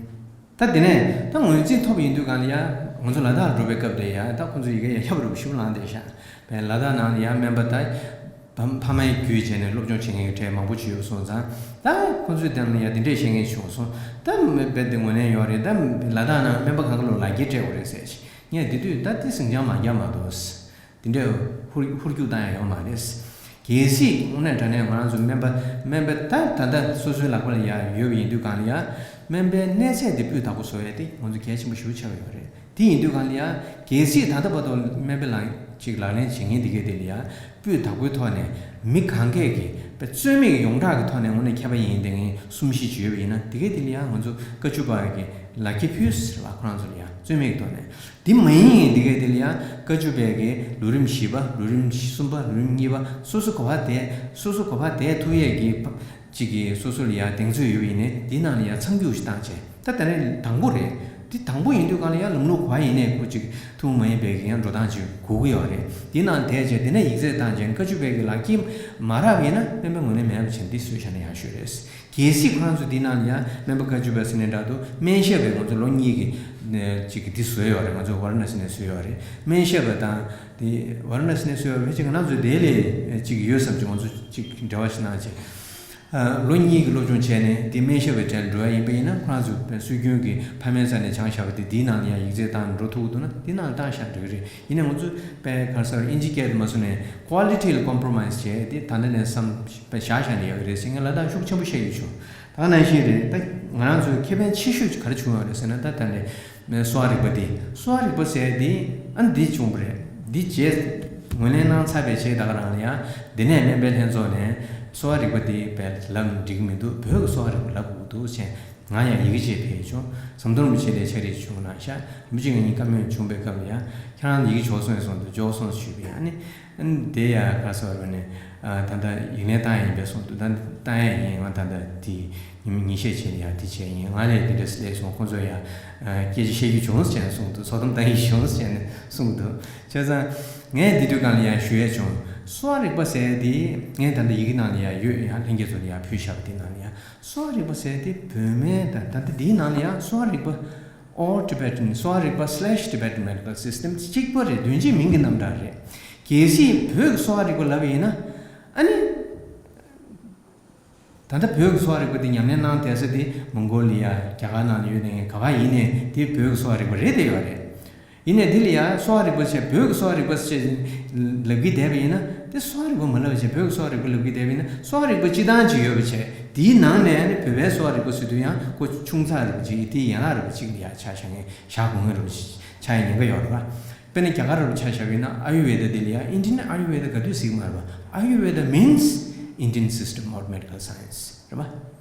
ད་དེ་ནས་ད་ངོས་འཛིན་ཐོབ་ཡིན་དུས་གང་ལ་ཡ། ང་ཚོ་ལ་དྭགས་འགྲོ་བའི་སྐབས་དེ་ཡ་ད་ཁོང་ཚོ་ཡི་གེ་ཡ་ཧབ་རུབ་ཞུ་ལངས་བསྡད་ཤག་བས་ལ་དྭགས་ནང་ལ་ཡ་སྨན་པ་ད་ཕ་ཕ་མའི་བརྒྱུད་བྱས་ནས་སློབ་སྦྱོང་བྱེད་མཁན་གྱི་གྲས་མང་པོ་ཅིག་ཡོད་སོང་ཙང་། ད་ཁོང་ཚོའི་དེ་ནང་ལ་ཡ་དེ་འདྲས་བཤད་མཁན་བྱུང་སོང་། ད་མི་རྦད་དེ་ངོས་ལེན་ཡོད་རེད། ད་ལ་དྭགས་ནང་སྨན་པ་གང་ག་ལོ་ལག་འཁྱེར་སྤྲད་དགོས་རེད་ཟེར་ཞིག་ངས་དེ་དུས་ད་དེ་ཟིང་ཆ་མ་རྒྱག་མ་འདུག་དེ་འདྲའི་ཧུར་ཧུར་རྒྱུག་བཏང་ཡ་ཡོད་མ་རེད། གལ་སྲིད་དངོས་གནས་དྲང་གནས་ང་རང་ཚོ་སྨན་པ་སྨན་པ་ད་ད་ལྟ་སོ་སོའི་ལག་པ་ལ་ཡ་ཡོད་པ་ཡིན་དུས་གང་ལ་ཡ་སྨན་པའི་གནས་ཚད་དེ་སྤུས་དག་པོ་བཟོ་ཡ་དེ་ང་ཚོ་གལ་ཆེན་པོ་ཞེ་པོ་ཆགས་ཡོད་རེད། དེ་ཡིན་དུས་གང་ལ་ཡ་གལ་སྲིད་ད་ལྟ་བར་དུ་སྨན་པའི་ལག་ཅིག་ལག་ལེན་བྱེད་མཁན་དེ་གས་དེ་ལ་ཡ་སྤུས་དག་པོའི་ཐོག་ནས་མི་གང་གས་ཀྱི་རྩོད་མེད་ཀྱི་ཡོངས་གྲགས་ཀྱི་ཐོག་ནས་དངོས་གནས་མཁས་པ་ཡིན་དེ་ངས་གསུང་བཤད་བྱས་ཡོད་པ་ཡིན་ན་དེ་གས་དེ་ལ་ཡ་ང་ཚོ་ཀ་ཅུ་པ་གི་ལག་ཁྱེར་ཕུལ་ཟེར་བ་ཁོ་རང་ཚོ་ལ་ཡ་རྩོད་མེད་ཀྱི་ཐོག་ནས། དེ་མ་ཡིན་ཡིན་དེ་གས་དེ་ལ་ཡང་ཀ་ཅུ་པའི་གི་ལོ་རིམ་བཞི་པ་ལོ་རིམ་གསུམ་པ་ལོ་རིམ་གཉིས་པ་སོ་སོ་གོ་བ་དེ་སོ་སོ་གོ་བ་དེ་ཐུག་ཡས་ཀྱི་ཅིག་གི་སོ་སོ་ལ་ཡང་གདེང་ཚོད་ཡོད་པ་ཡིན་ནའི་དེ་ནང་ལ་ཡང་མཚམས་རྒྱུག་ཞིག་བཏང་བྱས་ད་ད་རེས་དང་པོ་རེད། དེ་དང་པོ་ཡིན་དུས་གང་ལ་ཡང་ལམ་ལུགས་ག་བ་ཡིན་ནའི་ཁོ་ཅིག་ཐུན་མོང་མ་ཡིན་པའི་གི་ཡང་འགྲོ་སྟངས་ཅིག་དགོས་ཀྱི་ཡོད་རེད། དེ་ནང་བསྡད་བྱས་དེ་ནས་ཡིག་ཚད་བཏང་བྱས་ཀ་ཅུ་པའི་གི་ལག་ཁྱེར་མ་རག་པ་ཡིན་ན་སྨན་པའི་ངོས་ནས་མེད་པ་བྱས་འདི་སུས་བྱས་ན་ཡང་ཤོད་རེད། གལ་སྲིད་ཁོ་རང་ཚོ་འདི་ནང་ལ་ཡང་སྨན་པ་བཀའ་བརྒྱུད་པ་ཟེར་ནས་འདྲ་འདུག་སྨན་ཞབས་པས་ང་ཚོ་ལོ་གཉིས་ཀྱི་ཅིག་གི་འདི་བཟོས་ཡོད་རེད། ང་ཚོ་ཝཱ་ར་ཎ་སི་ནས་བཟོས་ཡོད་རེད། སྨན་ཞབས་པ་དང་དེ་ཝཱ་ར་ཎ་སི་ནས་བཟོས་ཡོད་རེད། ཅིག་ང་རང་ཚོ་དེ་ལས་ཅིག་ཡོད་བསམ་གྱི་ང་ཚོ་ཅིག་འབྲེལ་བ་ཞིག་གནང་བྱས། ལོ་གཉིས་ཀྱི་སློབ་སྦྱོང་བྱས་ནས་དེ་སྨན་ཞབས་པའི་གྲལ་འགྲོ་ཡ་ཡིན་པ་ཡིན་ན་ཁོ་རང་ཚོ་སྲོལ་རྒྱུན་གྱི་ཕ་མའི་རྩ་ནས་སྦྱངས་བཞག་པ་དེ་འདིའི་ནང་ལ་ཡང་ཡིག་ཚད་བཏང་འགྲོ་ཐུབ་འདུག་ན་འདི་ནང་བཏང་བཞག་འགྲོ་གི་རེད། ཡིན་ནའི་ང་ཚོ་དཔེ་ག་རེ་ཟེར་ཨིན་ཇི་སྐད་དུ་མ་སོང་ནས་ཀོ་ལི་ཊི་ལ་ཀོམ་པོ་རོ་མའི་སི་བྱས་དེ་ད་ལྟ་ནས་བསམ་བཞག་བཞག་ནས་ཡོད་ཀྱི་རེད་ཟེར་ངས་ལབ་སྟངས་ཤུགས་ཆེན་པོ་བཤད་ཀྱི་བྱུང་། ད་ག་ནང་བཞིན་རེད། ད་ང་རང་ཚོའི་ཁེ་ཕན་ཆེ་ཤོས་ག་རེ་བྱུང་ཡོད་རེད་ཟེར་ན་ད་ད་ནས་གསོ་བ་རིག་པ་འདི་གསོ་བ་རིག་པ་ཟེར་འདི་ཨ་འདི་བྱུང་བ་རེད། འདི་རྗེས་ངོས་ལེན་གནང་ཚར་བའི་རྗེས་ད་ག་རང་ལ་ཡང་འདི་ནས་སྨན་པའི་ལྷན་ཚོགས་ནས་གསོ་བ་རིག་པ་འདི་བས་ལབ་འགྲིག་མི་འདུག་བོད་ཀྱི་གསོ་བ་རིག་པ་ལབ་དགོས་འདུག་ཟེར། ང་ཡང་ཡི་གེ་བྱས་ཕེབས་བྱུང་། ཟམ་གདོང་རིན་པོ་ཆེ་ལ་ཕྱག་བྲིས་བྱུང་གནང་ཤག་རིན་པོ་ཆེ་ང་གཉིས་བཀའ་མོལ་བྱུང་བའི་སྐབས་ལ་ཡང་ཁྱེད་རང་ཡི་གེ་འབྱོར་སོང་ཡང་གསུངས་འདུག་འབྱོར་སོང་ཞུས་པ་ཡིན། ཨ་ནི་ཨ་ནི་དེ་ཡང་ག་རེ་ཟེར་བ་ནི་ད་ལྟ་ཡིག་ལན་བཏང་ཡ་ཡིན་པས་གསུངས་འདུག་ད་བཏང་ཡ་ཡིན། ང་ད་ལྟ་དེ་ཉིན་ཉིན་ཤས་བྱས་ནས་ཡང་དེ་བྱས་ཡིན། ང་ལས་དེ་འདྲ་སླེབས་སོང་། ཁོང་ཚོ་ཡང་སྐད་ཆ་བཤད་རྒྱུ་བྱུང་ཟེར་ནས་གསུངས་འདུག་ཚོགས་གཏམ་བཏང་ཡ་བྱུང་ཟེར་ནས་གསུངས་འདུག་བྱས་ཙང་ངས་འདི་དུས་སྒང་ལ་ཡང་ཞུ་ཡ་བྱུང་། གསོ་བ་རིག་པ་ཟེར་དེ་ངས་ད་ལྟ་ཡི་གེ་ནང་ལ་ཡང་ཡོད། ཡང་ལྷན་རྒྱས་ཚོ་ལ་ཡང་ཕུལ་བཞག་པ་དེ་ནང་ལ་ཡང་གསོ་བ་རིག་པ་ཟེར་དེ་བོད་སྨན་དང་ད་ལྟ་འདིའི་ནང་ལ་ཡང་གསོ་བ་རིག་པ་or Tibetan གསོ་བ་རིག་པ་slash Tibetan medical system གཅིག་པ་རེད། དོན་གཅིག་མིང་གི་རྣམ་གྲངས་རེད། གལ་སྲིད་བོད་ཀྱི་གསོ་བ་རིག་པ་ལབ་པ་ཡིན་ན་ཨ་ནི། ད་ལྟ་བོད་ཀྱི་གསོ་བ་རིག་པ་འདི་ཉམས་ལེན་གནང་བསྡད་ས་དེ་མོང་གོ་ལི་ཡ་རྒྱ་གར་ནང་ལ་ཡོད་ནའི་ག་པར་ཡིན་ནའི་དེ་བོད་ཀྱི་གསོ་བ་རིག་པ་རེད་བསྡད་ཡོད་རེད། ཡིན་ནའི་འདི་ལ་ཡ་གསོ་བ་རིག་པ་ཟེར་བོད་ཀྱི་གསོ་བ་རིག་པ་ཟེར་ལབ་ཀྱི་བསྡད་པ་ཡིན་ན་དེ་གསོ་བ་རིག་པ་མ་ལབ་བྱས་བོད་ཀྱི་གསོ་བ་རིག་པ་ལབ་ཀྱི་བསྡད་པ་ཡིན་ན་གསོ་བ་རིག་པ་སྤྱི་བཏང་ཅིག་ཡོད་པ་བྱས་དེའི་ནང་ནས་ནི་བོད་པའི་གསོ་བ་རིག་པ་ཟེར་དུས་ཡང་ཁོ་ཆུང་ཙག་རིག་པ་ཅིག་དེ་ཡན་ལག་རིག་པ་ཅིག་ལ་ཡ་ཆ་བཞག་མཁན་བཞག་དགོས་མཁན་རིག་པ་ཅིག་ཆགས་ཡ་ཉེན་ཁ་ཡོད་རེད་པ། དཔེར་ན་རྒྱ་གར་རུ་ཆ་བཞག་པ་ཡིན་ན་ཨ་ཡུར་ཝེ་ད་འདི་ལ་ཡང་ཨིན་ཌི་ཡན་ཨ་ཡུར་ཝེ་ད་ག་དུས་ཟེར་གྱི་མ་རེད་པ། Ayurveda means Indian system of medical science རེད་པ།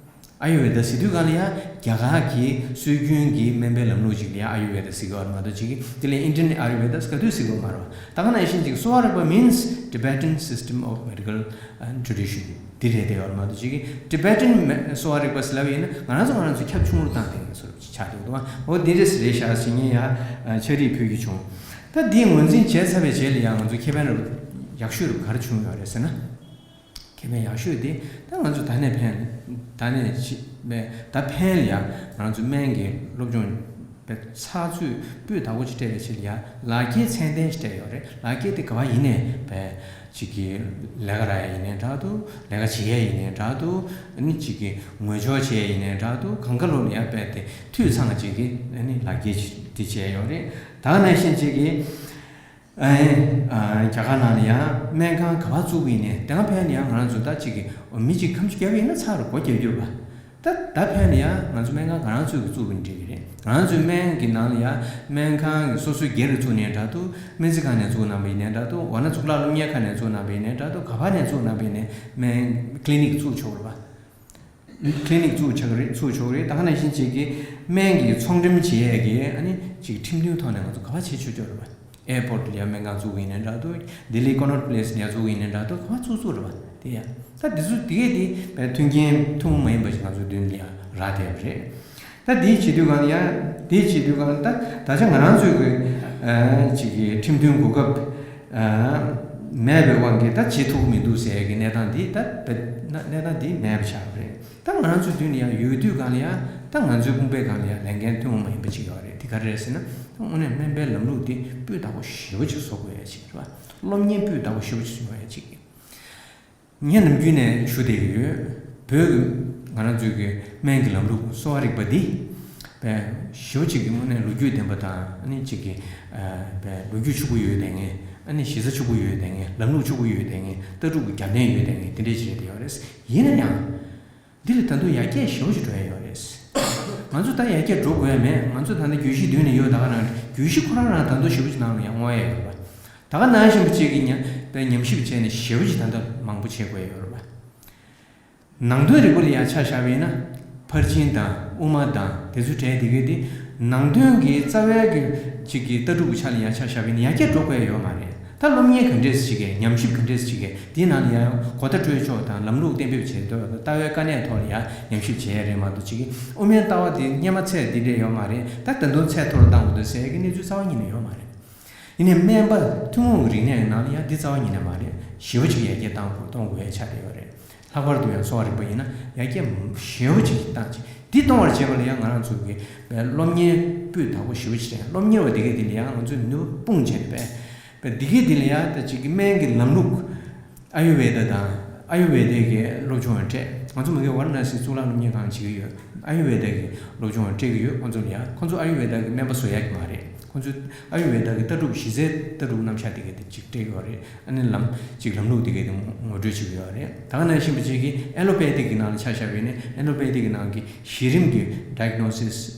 ཨ་ཡུར་ཝེ་ད་ཟེར་དུས་གང་ལ་ཡང་རྒྱ་གར་གྱི་སྲོལ་རྒྱུན་གྱི་སྨན་པའི་ལམ་ལུགས་ཅིག་ལ་ཡང་ཨ་ཡུར་ཝེ་ད་ཟེར་གྱི་ཡོད་རེད་མ་གཏོགས་ཅིག་གིས་དེ་ལ་ཨིན་ཌི་ཡན་ཨ་ཡུར་ཝེ་ད་ག་དུས་ཟེར་གྱི་ཡོད་མ་རེད་པ། ད་ག་ནང་བཞིན་ཅིག་གསོ་བ་རིག་པ་means Tibetan system of medical uh, tradition འདི་རེད་དེ་ཡོད་རེད་མ་གཏོགས་ཅིག་གིས་Tibetan གསོ་བ་རིག་པ་ཟེར་ལབ་ཡིན་ན་ང་རང་ཚོ་ང་རང་ཚོ་ཁྱབ་ཆུང་རུ་བཏང་དེ་ཡིན་བཟོ་འདྲ་ཅིག་ཆགས་འདུག་འོ་འདི་འདྲ་ཞིག་རེད་ཤག་ཟེར་ངས་ཡང་ཕྱག་བྲིས་ཕུལ་རྒྱུ་བྱུང་། ད་འདི་ངོས་འཛིན་བྱས་ཚར་བའི་རྗེས་ལ་ཡང་ང་ཚོ་ཁེ་ཕན་རབ་ཡག་ཤོས་རབ་ག་རེ་བྱུང་ཡོད་རེད་ཟེར་ན། ཁེ་ཕན་ཡག་ཤོས་དེ་ད་ང་ཚོ་ད་ནས་ཕན་ད་ནས་ཕྱི་མེད་ད་ཕན་ལ་ཡང་ང་ཚོ་སྨན་གྱི་སློབ་སྦྱོང་པའི་ཚགས་ཚུད་སྤུས་དག་པོ་ཅིག་སྤྲད་པའི་ཕྱིར་ཡང་ལག་འཁྱེར་ཚད་ལྡན་ཞིག་སྤྲད་ཡོད་རེད། ལག་འཁྱེར་དེ་ག་བ་ཡིན་ནའི་བས་ཅིག་གི་ལས་ཀ་རག་ཡ་ཡིན་ནའི་འདྲ་འདུག་ལས་ཀ་བྱེད་ཡ་ཡིན་ནའི་འདྲ་འདུག་ཨ་ནི་ཅིག་གི་ངོས་སྦྱོར་བྱེད་ཡ་ཡིན་ནའི་འདྲ་འདུག་གང་ག་ལོ་ལ་ཡང་བས་དེ་འཐུས་ཚང་ཅིག་གི་ཨ་ནི་ལག་འཁྱེར་ཅིག་དེ་བྱས་ཡོད་རེད། ད་ག་ནང་བཞིན་ཅིག་གི་ཨ་ནི་རྒྱ་གར་ནང་ལ་ཡང་སྨན་ཁང་ག་པར་བཙུགས་པ་ཡིན་ནའི་དེ་སྔ་ཕན་ལ་ཡང་ང་རང་ཚོ་ད་ཅིག་གི་མི་ཅིག་ཁམས་ཅིག་བརྒྱབ་པ་ཡིན་ན་ཚར་རུ་སྒོ་རྒྱག་རྒྱུ་རེད་པ། ད་ད་ཕན་ལ་ཡང་ང་ཚོ་སྨན་ཁང་ང་རང་ཚོས་ཀྱི་བཙུགས་པ་ཡིན་འགྲིག་གི་རེད། ང་རང་ཚོའི་སྨན་གྱི་ནང་ལ་ཡང་སྨན་ཁང་གི་སོ་སོའི་སྒེར་ལ་བཙུགས་ནའི་འདྲ་འདུག་སྨན་རྩིས་ཁང་ནས་བཙུགས་གནང་པ་ཡིན་ནའི་འདྲ་འདུག་འོ་ན་གཙུག་ལག་སློབ་གཉེར་ཁང་ནས་བཙུགས་གནང་པ་ཡིན་ནའི་འདྲ་འདུག་ག་པ་ནས་བཙུགས་གནང་པ་ཡིན་ནའི་སྨན་ཀི་ལི་ནིག་བཙུགས་ཆོག་རེད་པ། ཀི་ལི་ནིག་བཙུགས་ཆོག་གི་རེད། བཙུགས་ཆོག་གི་རེད། ད་ག་ནང་བཞིན་ཅིག་གི་སྨན་གྱི་ཚོང་འགྲེམས་བྱེད་ཡས་ཀྱི་ཨ་ནི་ཅིག་ཁྲིམས་མཐུན་ཐོག་ནས་ང་ཚོ་ག་པར་བྱེད་ཆོག་ཆོག་རེད་པ། ཨེར་པོར་ཊི་ལ་ཡང་སྨན་ཁང་བཙུགས་ཡིན་ནའི་འདྲ་འདུག་ལྡི་ལི་ཀོ་ནོཊ་པི་ལེ་སི་ལ་ཡང་བཙུགས་ཡིན་ནའི་འདྲ་འདུག་ག་པར་བཙུགས་བཙུགས་རེད་པ། དེ་ཡང་ད་འདི་ཚོ་དེ་གས་དེ་བས་མཐུན་རྐྱེན་ཐུན་མོང་མ་ཡིན་པ་ཞིག་ང་ཚོའི་མདུན་ལ་ཡང་རག་བསྡད་པ་རེད། ད་དེའི་བྱེད་དུས་གང་ཡང་དེའི་བྱེད་དུས་གང་ད་ད་ཆ་ང་རང་ཚོའི་གི་ཅིག་གི་ཁྲིམས་མཐུན་གོ་སྐབས་མེད་པའི་དབང་གིས་ད་བྱེད་ཐུབ་ཀྱི་མི་འདུག་ཟེར་གི་གནས་སྟངས་འདི་ད་གནས་སྟངས་འདི་མེད་པ་ཆགས་པ་རེད། ད་ང་རང་ཚོའི་མདུན་ལ་ཡང་ཡོད་དུས་གང་ལ་ཡང་ད་ང་ཚོའི་དཔུང་པའི་སྒང་ལ་ཡང་ལས་འགན་ཐུན་མོང་མ་ཡིན་པ་ཅིག་ཡོད་རེད། དེ་ག་རེ་རེད་ཟེར་ན་དངོས་གནས་སྨན་པའི་ལམ་ལུགས་འདི་སྤུས་དག་པོ་ཞེ་པོ་ཅིག་བཟོ་དགོས་ཡ་ཅིག་རེད་པ། སློབ་གཉེར་སྤུས་དག་པོ་ཞེ་པོ་ཅིག་བཟོ་ཡ་ཅིག་ངས་ནམ་རྒྱུན་ནས་ཞུ་བསྡད་ཀྱི་ཡོད། བོད་ཀྱི་ང་རང་ཚོའི་གི་སྨན་གྱི་ལམ་ལུགས་གསོ་བ་རིག་པ་འདི་བས་ཞེ་པོ་ཅིག་གི་དངོས་གནས་ལོ་རྒྱུས་ལྡན་པ་དང་ཨ་ནི་ཅིག་གི་བས་ལོ་རྒྱུས་ཕྱུག་པོ་ཡོད་དེ་ངས་ ཨ་ནི་གཞི་རྩ་ཕྱུག་པོ་ཡོད་བསྡད་མཁན། ལམ་ལུགས་ཕྱུག་པོ་ཡོད་བསྡད་མཁན། ལྟ་གྲུབ་ཀྱི་རྒྱབ་རྟེན་ཡོད་བསྡད་མཁན་དེ་འདྲས་ཅིག་རེད་བསྡད་ཡོད་རེད། ཡིན་ན་ཡང་། འདི་ལ་ད་དུང་ཡར་རྒྱས་ཞེ་པོ་ཅིག་འགྲོ་ཡ་ཡོད་རེད། ང་ཚོ་ད་ཡར་རྒྱས་འགྲོ་དགོས་ཡ་མེད། ང་ཚོ་ད་ལྟ་གྱོད་གཞི་མདུན་ནས་ཡོད། ད་ག་རང་རེད། གྱོད་གཞི་ཁོ་རང་རང་ད་དུང་ཞེ་པོ་ཅིག་ནང་ལ་ཡང་མངོན་ཡ་ཡོད་རེད་པ། ད་ག་ནང་བཞིན་པ་ཅིག་གི་ཉམས་པའི་ཉམས་ཞིབ་བྱས་ནས་ཞེ་པོ་ཅིག་ད་ལྟ་མང་པོ་བྱེད་དགོས་ཡ་ཡོད་རེད་པ། ནང་དོན་རིག་པ་ལ་ཡང་ཆ་བཞག་པ་ཡིན་ན། ཕར་ཕྱིན་དང་དབུ་མ་དང་དེ་ཚོའི་གྲས་དེ་གའི་དེ། ནང་དོན་གྱི་རྩ་བའི་གི་ཅིག་གི་ལྟ་གྲུབ་ཀྱི་ཆ་ལ་ཡང་ཆ་བཞག་པ་ཡིན་ན་ཡར་རྒྱས་འགྲོ་དགོས་ཡོད་མ་རེད། ད་སློབ་གཉེར་ག་འདྲས་ཅིག་གི་ཉམས་ཞིབ་ག་འདྲས་ཅིག་གི་དེའི་ནང་ལ་ཡང་གོ་བརྡ་སྤྲོད་ཕྱོགས་དང་ལམ་ལུགས་གཏན་འབེབས་བྱེད་ཐུབ། ལྟ་བའི་དཀའ་གནད་ཐོག་ལ་ཡང་ཉམས་ཞིབ་བྱེད་ཡ་རེད་མ་གཏོགས། ཅིག་གི་དབུ་མའི་ལྟ་བ་དེ་སྔོན་མ་ཚད་འདི་འདྲས་ཡོད་མ་རེད། ད་ད་དུང་ཚད་མཐོ་རུ་བཏང་དགོས་འདུག་ཟེར་ཡ་གི་གནས་ཚུལ་རྩ་བ་ཉིད་ནས་ཡོད་མ་རེད། ཡིན་ནའི་སྨན་པ་ཐུན་མོང་གི་རིག་གནས་ཀྱི་ནང་ལ་ཡང་འདི་རྩ་བ་ཉིད་ནས་མ་རེད། ཞེ་པོ་ཅིག་ཡར་རྒྱས་བཏང་དགོས་གཏོང་དགོས་ཡ་ཆགས་བསྡད་ཡོད་རེད། ལྷག་པར་དུ་ཡང་གསོ་བ་རིག་པ་ཡིན་ན་ཡར་རྒྱས་ཞེ་པོ་ཅིག་བཏང་ཅིག་འདི་གཏོང་བར་བྱེད་པ་ལ་ཡང་ང་རང་ཚོ་གི་སློབ་གཉེར་སྤུས་དག་པོ་ཞེ་པོ་ཅིག་རེད། སློབ་གཉེར་བ་འདི་གས་འདི་ལ་ཡང་ང་ཚོས་ནུས་པ་སྤུངས་བྱས་ནས་པས། འདི་གས་འདི་ལ་ཡང་ད་ཅིག་གི་སྨན་གྱི་ལམ་ལུགས། ཨ་ཡུར་ཝེ་ད་དང་ཨ་ཡུར་ཝེ་ད་གི་སློབ་སྦྱོང་ཡང་སྤྲད། ང་ཚོ་མ་གི་ཝཱ་ར་ཎ་སི་གཙུག་ལག་སློབ་གཉེར་ཁང་བྱེད་ཀྱི་ཡོད། ཨ་ཡུར་ཝེ་ད་གི་སློབ་སྦྱོང་ཡང་སྤྲད་ཀྱི་ཡོད། ཁོང་ཚོ་ལ་ཡང་ཁོང་ཚོ་ཨ་ཡུར་ཝེ་ད་གི་སྨན་པ་བཟོ་ཡག་གི་མ་རེད། ཁོང་ཚོ་ཨ་ཡུར་ཝེ་ད་གི་ལྟ་གྲུབ་གཞི་རྩའི་ལྟ་གྲུབ་རྣམ་གཞག་དེ་གའི་དེ་ཅིག་སྤྲད་ཀྱི་ཡོད་རེད། ཨ་ནི་ལམ་ཅིག་ལམ་ལུགས་དེ་གའི་དེ་ངོ་སྤྲོད་བྱེད་ཀྱི་ཡོད་རེད། ད་ག་ནང་བཞིན་པ་ཅིག་གི་ཨེ་ལོ་པེ་ཐིག་གི་ནང་ལ་ཆ་བཞག་པ་ཡིན་ན། ཨེ་ལོ་པེ་ཐིག་གི་ནང་གི་གཞི་རིམ་གྱི་ཌའི་གྷ་ནོ་སིས།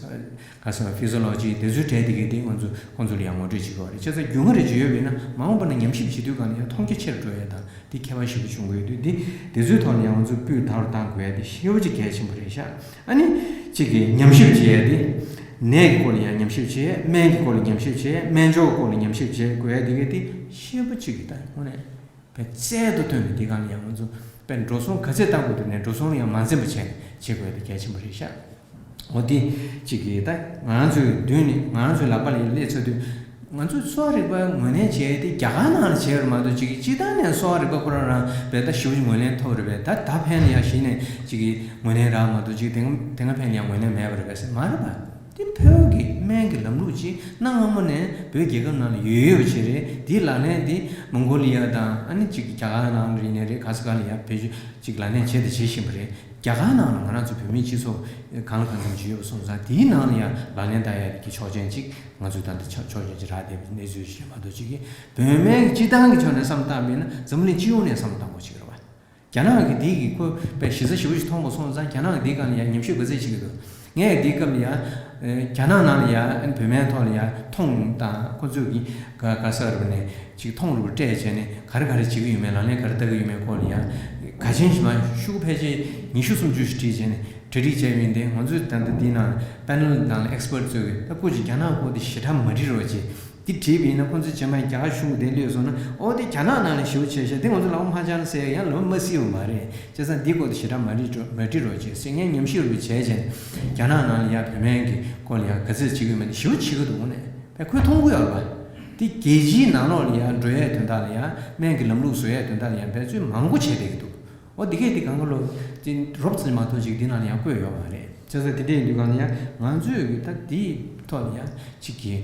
ག་ཟེར་བ། ཕི་ཟི་ཡོ་ལོ་ཇི་དེ་ཚོའི་གྲས་དེ་གའི་དེ་ང་ཚོ་ཁོང་ཚོ་ལ་ཡང་ངོ་སྤྲོད་བྱེད་ཀྱི་ཡོད་རེད། བྱས་ཙང་རྒྱུས་མངའ་རེ་ཅིག་ཡོད་པ་ཡིན་ན། མ་འོངས་པ་ན་ཉམས་ཞིབ་བྱེད་དུས་སྒང་ལ་ཡང་མཐོང་རྒྱ་ཆེ་རུ་འགྲོ་ཡ་དང་། དེ་ཁྱད་པར་ཞེ་པོ་བྱུང་གི་ཡོད་དུས། དེ་དེ་ཚོའི་ཐོག་ལ་ཡང་ང་ཚོས་སྤུས་དག་རུ་གཏང་དགོས་ཡ་དེ་ཞེ་པོ་ཅིག་གལ་ཆེན་པོ་རེད་ཤག་ཨ་ནི་གཅིག་གི་ཉམས་ཞིབ་བྱེད་ཡ་དེ། ནད་ཀྱི་སྐོར་ལ་ཡང་ཉམས་ཞིབ་བྱེད། སྨན་གྱི་སྐོར་ལ་ཉམས་ཞིབ་བྱེད། སྨན་སྦྱོར་གྱི་སྐོར་ལ་ཉམས་ཞིབ་བྱེད་དགོས་ཡ་དེ་གའི་དེ་ཞེ་པོ་ཅིག་གི་ད་དངོས་གནས་པའི་རྩལ་དུ་བཏོན་ནས་དེ་སྒང་ལ་ཡང་ང་ཚོ་པའི་འགྲོ་སོང་ག་ཚད་བཏང་དགོས་འདུག་ནས། འགྲོ་སོང་ལ་ཡང་མ་འཛེམ་པ་བྱས་ནས་བྱེད་དགོས་ཡ་དེ་གལ་ཆེན་པོ་རེད་ཤག་འོ་དེ་གཅིག་གིས་ད་ང་རང་ཚོའི་མདུན་ནས་ང་རང་ཚོའི་ལག་པ་ལ་སླེབས་ཚར་དུས། ང་ཚོས་གསོ་བ་རིག་པ་ངོས་ལེན་བྱས་ཏེ་རྒྱ་གར་ནང་ལ་བྱས་པ་རེད་མ་གཏོགས། གཅིག་གིས་སྤྱིར་བཏང་ནས་གསོ་བ་རིག་པ་ཁོ་རང་རང་བས་ད་ཞེ་པོ་ཅིག་ངོས་ལེན་ཐོབ་རེད་པས། ད་ད་ཕན་ལ་ཡང་གཞི་ནས་གཅིག་གིས་ངོས་ལེན་རག་མ་གཏོགས། གཅིག་དེ་སྔ་དེ་སྔ་ཕན་ལ་ཡང་ངོས་ལེན་མེད་པ་རེད་པས་ཟེར་མ་རེད་པ། དེ་བོད་ཀྱི་སྨན་གྱི་ལམ་ལུགས་ཅིག་གནའ་སྔ་མོ་ནས་བོད་རྒྱལ་ཁབ་ནང་ལ་ཡོད་ཡོད་པ་ཅིག་རེད། དེའི་ལག་ལེན་དེ་མོང་གོ་ལི་ཡ་དང་། ཨ་ནི་གཅིག་རྒྱ་གར་ནང་ལ་ཡིན་ནའི་རེད། ག་ས་ག་ལ་ཡང་བེད་སྤྱོད་ཅིག་ལག་ལེན་བྱས་དང་བྱེད་བཞིན་པ་རེད། རྒྱ་གར་ནང་ལ་ང་རང་ཚོ་བོད་མིའི་སྤྱི་ཚོགས་གང་ལ་གང་འཚམ་ཅིག་ཡོད་པ་སོང་ཙང་། དེའི་ནང་ལ་ཡང་ལག་ལེན་བསྟར་ཡ་གི་ཆོག་མཆན་ཅིག་ང་ཚོས་ད་ལྟ་ཆ་ཆོག་མཆན་ཅིག་རག་བསྡད་པའི་གནས་ཚུལ་ཞིག་རེད་མ་གཏོགས། གཅིག་གིས་བོད་སྨན་གྱི་སྤྱིར་བཏང་གི་ཕྱོགས་ནས་བསམ་བློ་བཏང་པ་ཡིན་ན། འཛམ་གླིང་སྤྱི་ཡོངས་ནས་བསམ་བློ་བཏང་དགོས་ཅིག་རེད་པ། རྒྱ་ནག་གིས་དེ་གི་ཁོ་པའི་གཞི་རྩ་ཞེ་པོ་ཞིག་མཐོང་པ་སོང་ཙང་། རྒྱ་ནག་གིས་དེའི་སྒང་ལ་ཡང་ཉམས་ཞིབ་ག་ཚད་བྱེད་ཀྱི་འདུག་ངས་དེའི་སྐབས་ལ་ཡང་། རྒྱ་ནག་ནང་ལ་ཡང་བོད་སྨན་ཐོག་ལ་ཡང་མཐོང་དང་། ཁོ་ཚོས་ཀྱི་ག་ག་ས་རུ་ནས་ཅིག་མཐོང་རུ་སྤྲད་བྱས་ནས་ག་རེ་ག་རེ་བྱེད་ཀྱི་ཡོད་མེད། ལག་ལེན་ག་རེ་བསྟར་གྱི་ཡོད་མེད་སྐོར་ལ་ཡང་གལ་ཆེན་ཞིག་མ། ཤོག་གུ་ཕལ་ཆེར་ཉི་ཤུ་སུམ་ཅུ་ཞིག་བྲིས་བྱས་ནས་གྲ་སྒྲིག་བྱས་ཡོད་དེ། ང་ཚོས་ད་ལྟ་འདི་ནང་པེ་ནལ་ནང་ལ་ཨེག་སི་པར་ཊི་ཚོས་ཀྱིས་ད་སྐུ་མཁྱེན་རྒྱ་ནག་སྐོར་དེ་ཞེ་དྲག་མ་བྲིས་རོགས་བྱེད། འདི་བྲིས་པ་ཡིན་ན་ཁོང་ཚོས་རྗེས་མ་རྒྱ་གར་གཞུང་གི་དེ་སླེབས་སོང་ན། ཨོ་དེ་རྒྱ་ནག་ནང་ལ་ཞེ་པོ་ཆེ་ཤག་དེ་ང་ཚོ་ལག་པ་མ་འཆང་ཟེར་ཡང་ལབ་མ་སྲིད་པ་མ་རེད། བྱས་ཙང་འདི་སྐོར་དེ་ཞེ་དྲག་མ་བྲིས་རོགས། མ་བྲིས་རོགས་བྱེད་ཟེར། ངས་ཉམས་ཞིབ་རུ་བྱས་བྱས་ནས་རྒྱ་ནག་ནང་ལ་ཡང་བོད་སྨན་གྱི་སྐོར་ལ་ཡང་ག་ཚོད་བྱེད་ཀྱི་ཡོད་མེད་དེ་ཞེ་པོ་བྱེད་ཀྱི་འདུག་ནས། བས་ཁོས་མཐོང་གི་ཡོད་རེད་པ། དེ་རྒྱལ་སྤྱིའི་ནང་ལོགས་ལ་ཡང་འགྲོ་ཡའི་དོན་དག་ལ་ཡང་། སྨན་གྱི་ལམ་ལུགས་བཟོ་ཡའི་དོན་དག་ལ་ཡང་འབད་བརྩོན་མང་པོ་བྱས་བསྡད་ཀྱི་འདུག་ཨོ་དེ་གས་དེ་གང་ག་ལོ་དེ་རོབ་ཙམ་མ་གཏོགས་ཅིག་དེ་ནང་ལ་ཡང་བཀོད་ཡོད་མ་རེད། བྱས་ཙང་དེ་འདྲ་ཡིན་དུས་སྒང་ལ་ཡང་ང་ཚོས་ཀྱི་ད་དེའི་ཐོག་ལ་ཡང་ཅིག་གི་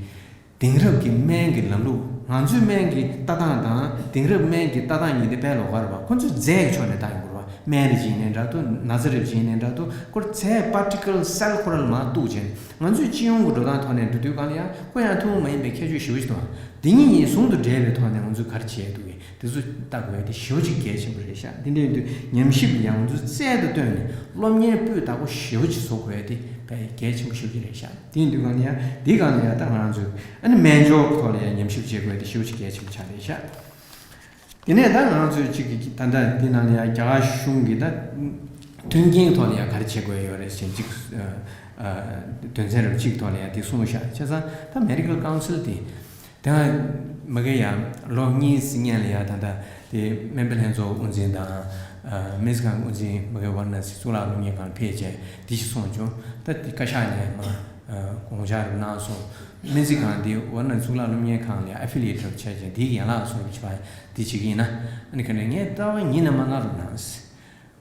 དེང་རབས་ཀྱི་སྨན་གྱི་ལམ་ལུགས། ང་ཚོའི་སྨན་གྱི་ལྟ་སྟངས་དང་དེང་རབས་སྨན་གྱི་ལྟ་སྟངས་གཉིས་དེ་དཔེ་ལོགས་ཀ་རེད་པ། ཁོ་ཚོས་རྫས་ཀྱི་ཕྱོགས་ནས་ལྟ་ཡོང་གི་རེད་པ། སྨན་རིགས་ཅིག་ཡིན་ནའི་འདྲ་འདུག་ན་ཚ་རིགས་ཅིག་ཡིན་ནའི་འདྲ་འདུག་ཁོ་རྫས་པར་ཊི་ཀལ་སེལ་ཁོ་རང་ལ་མར་གཏུགས་བྱས་ནས། ང་ཚོས་སྤྱི་ཡོངས་ཀྱི་འགྲོ་སྟངས་ཐོག་ནས་འགྲོ་དུས་སྒང་ལ་ཡང་ཁོ་ཡང་ཐུན་མོང་མ་ཡིན་པའི་ཁྱད་ཆོས་ཞེ་པོ་ཞིག་འདུག་དེ་གཉིས་གཉིས་ཟུང་དུ་འབྲེལ་བའི་ཐོག་ནས་ང་ཚོས་ག་རེ་བྱེད་ཡས་འདུག་གས། དེ་ཚོ་ལྟ་དགོས་ཡ་དེ་ཞེ་པོ་ཅིག་གལ་ཆེན་པོ་རེད་ཤག་དེ་འདྲ་ཡིན་དུས་ཉམས་ཞིབ་ལ་ཡང་ང་ཚོས་རྩལ་དུ་བཏོན་ནས་སློབ་གཉེར་སྤུས་དག་པོ་ཞེ་པོ་ཅིག་བཟོ་དགོས་ཡ་དེ་དཔེ་གལ་ཆེན་པོ་ཞེ་པོ་ཅིག་རེད་ཤག་དེ་ཡིན་དུས་སྒང་ལ་ཡང་དེའི་སྒང་ལ་ཡང་ད་ང་རང་ཚོས་ཨ་ནི་སྨན་སྦྱོར་ཐོག་ལ་ཡང་ཉམས་ཞིབ་བྱེད་དགོས་ཡ་དེ་ཞེ་པོ་ཅིག་གལ་ཆེན་པོ་ཆགས་རེད་ཤག་དེ་ནས་ད་ང་རང་ཚོས་གཅིག་གི་ད་ལྟ་འདི་ནང་ལ་ཡང་རྒྱ་གར་གཞུང་གི་ད་མཐུན་རྐྱེན་ཐོག་ལ་ཡང་ག་རེ་བྱེད་དགོས་ཡོད་རེད་ཟེར་གཅིག་ཨ་ཨ་དོན་ཚན་རབ་གཅིག་ཐོག་ལ་ཡང་དེ་གསུངས་ཤག་བྱས་ཙང་ད་མེ་ཌི་ཀལ་ཀའུན་སིལ་དེ་ད་མ་གི་ཡང་ལོ་གཉིས་སྔོན་ལ་ཡང་ད་ལྟ་དེ་སྨན་པ་ལྷན་ཚོགས་དབུ་འཛིན་དང་ཨ་སྨན་རྩིས་ཁང་དབུ་འཛིན་མ་གི་ཝཱ་ར་ཎ་སི་གཙུག་ལག་སློབ་གཉེར་ཁང་ལ་ཕེབས་བྱས་དེ་ཞིག་གསུངས་བྱུང་། ད་དེ་བཀའ་ཤག་ནས་མ་དགོངས་འཆར་རེ་གནང་སོང་། སྨན་རྩིས་ཁང་འདི་ཝཱ་ར་ཎ་གཙུག་ལག་སློབ་གཉེར་ཁང་ལ་ཨེ་ཕི་ལི་ཡེ་ཊི་བྱས་བྱས་འདིའི་ཡན་ལག་བཟོ་འདྲ་བྱས་པ་འདི་བྱེད་ཀྱི་ཡིན་ན། ཨ་ནི་ག་ནས་ངས་ལྟ་བ་ཉིད་ནས་མ་གནང་རོགས་གནང་།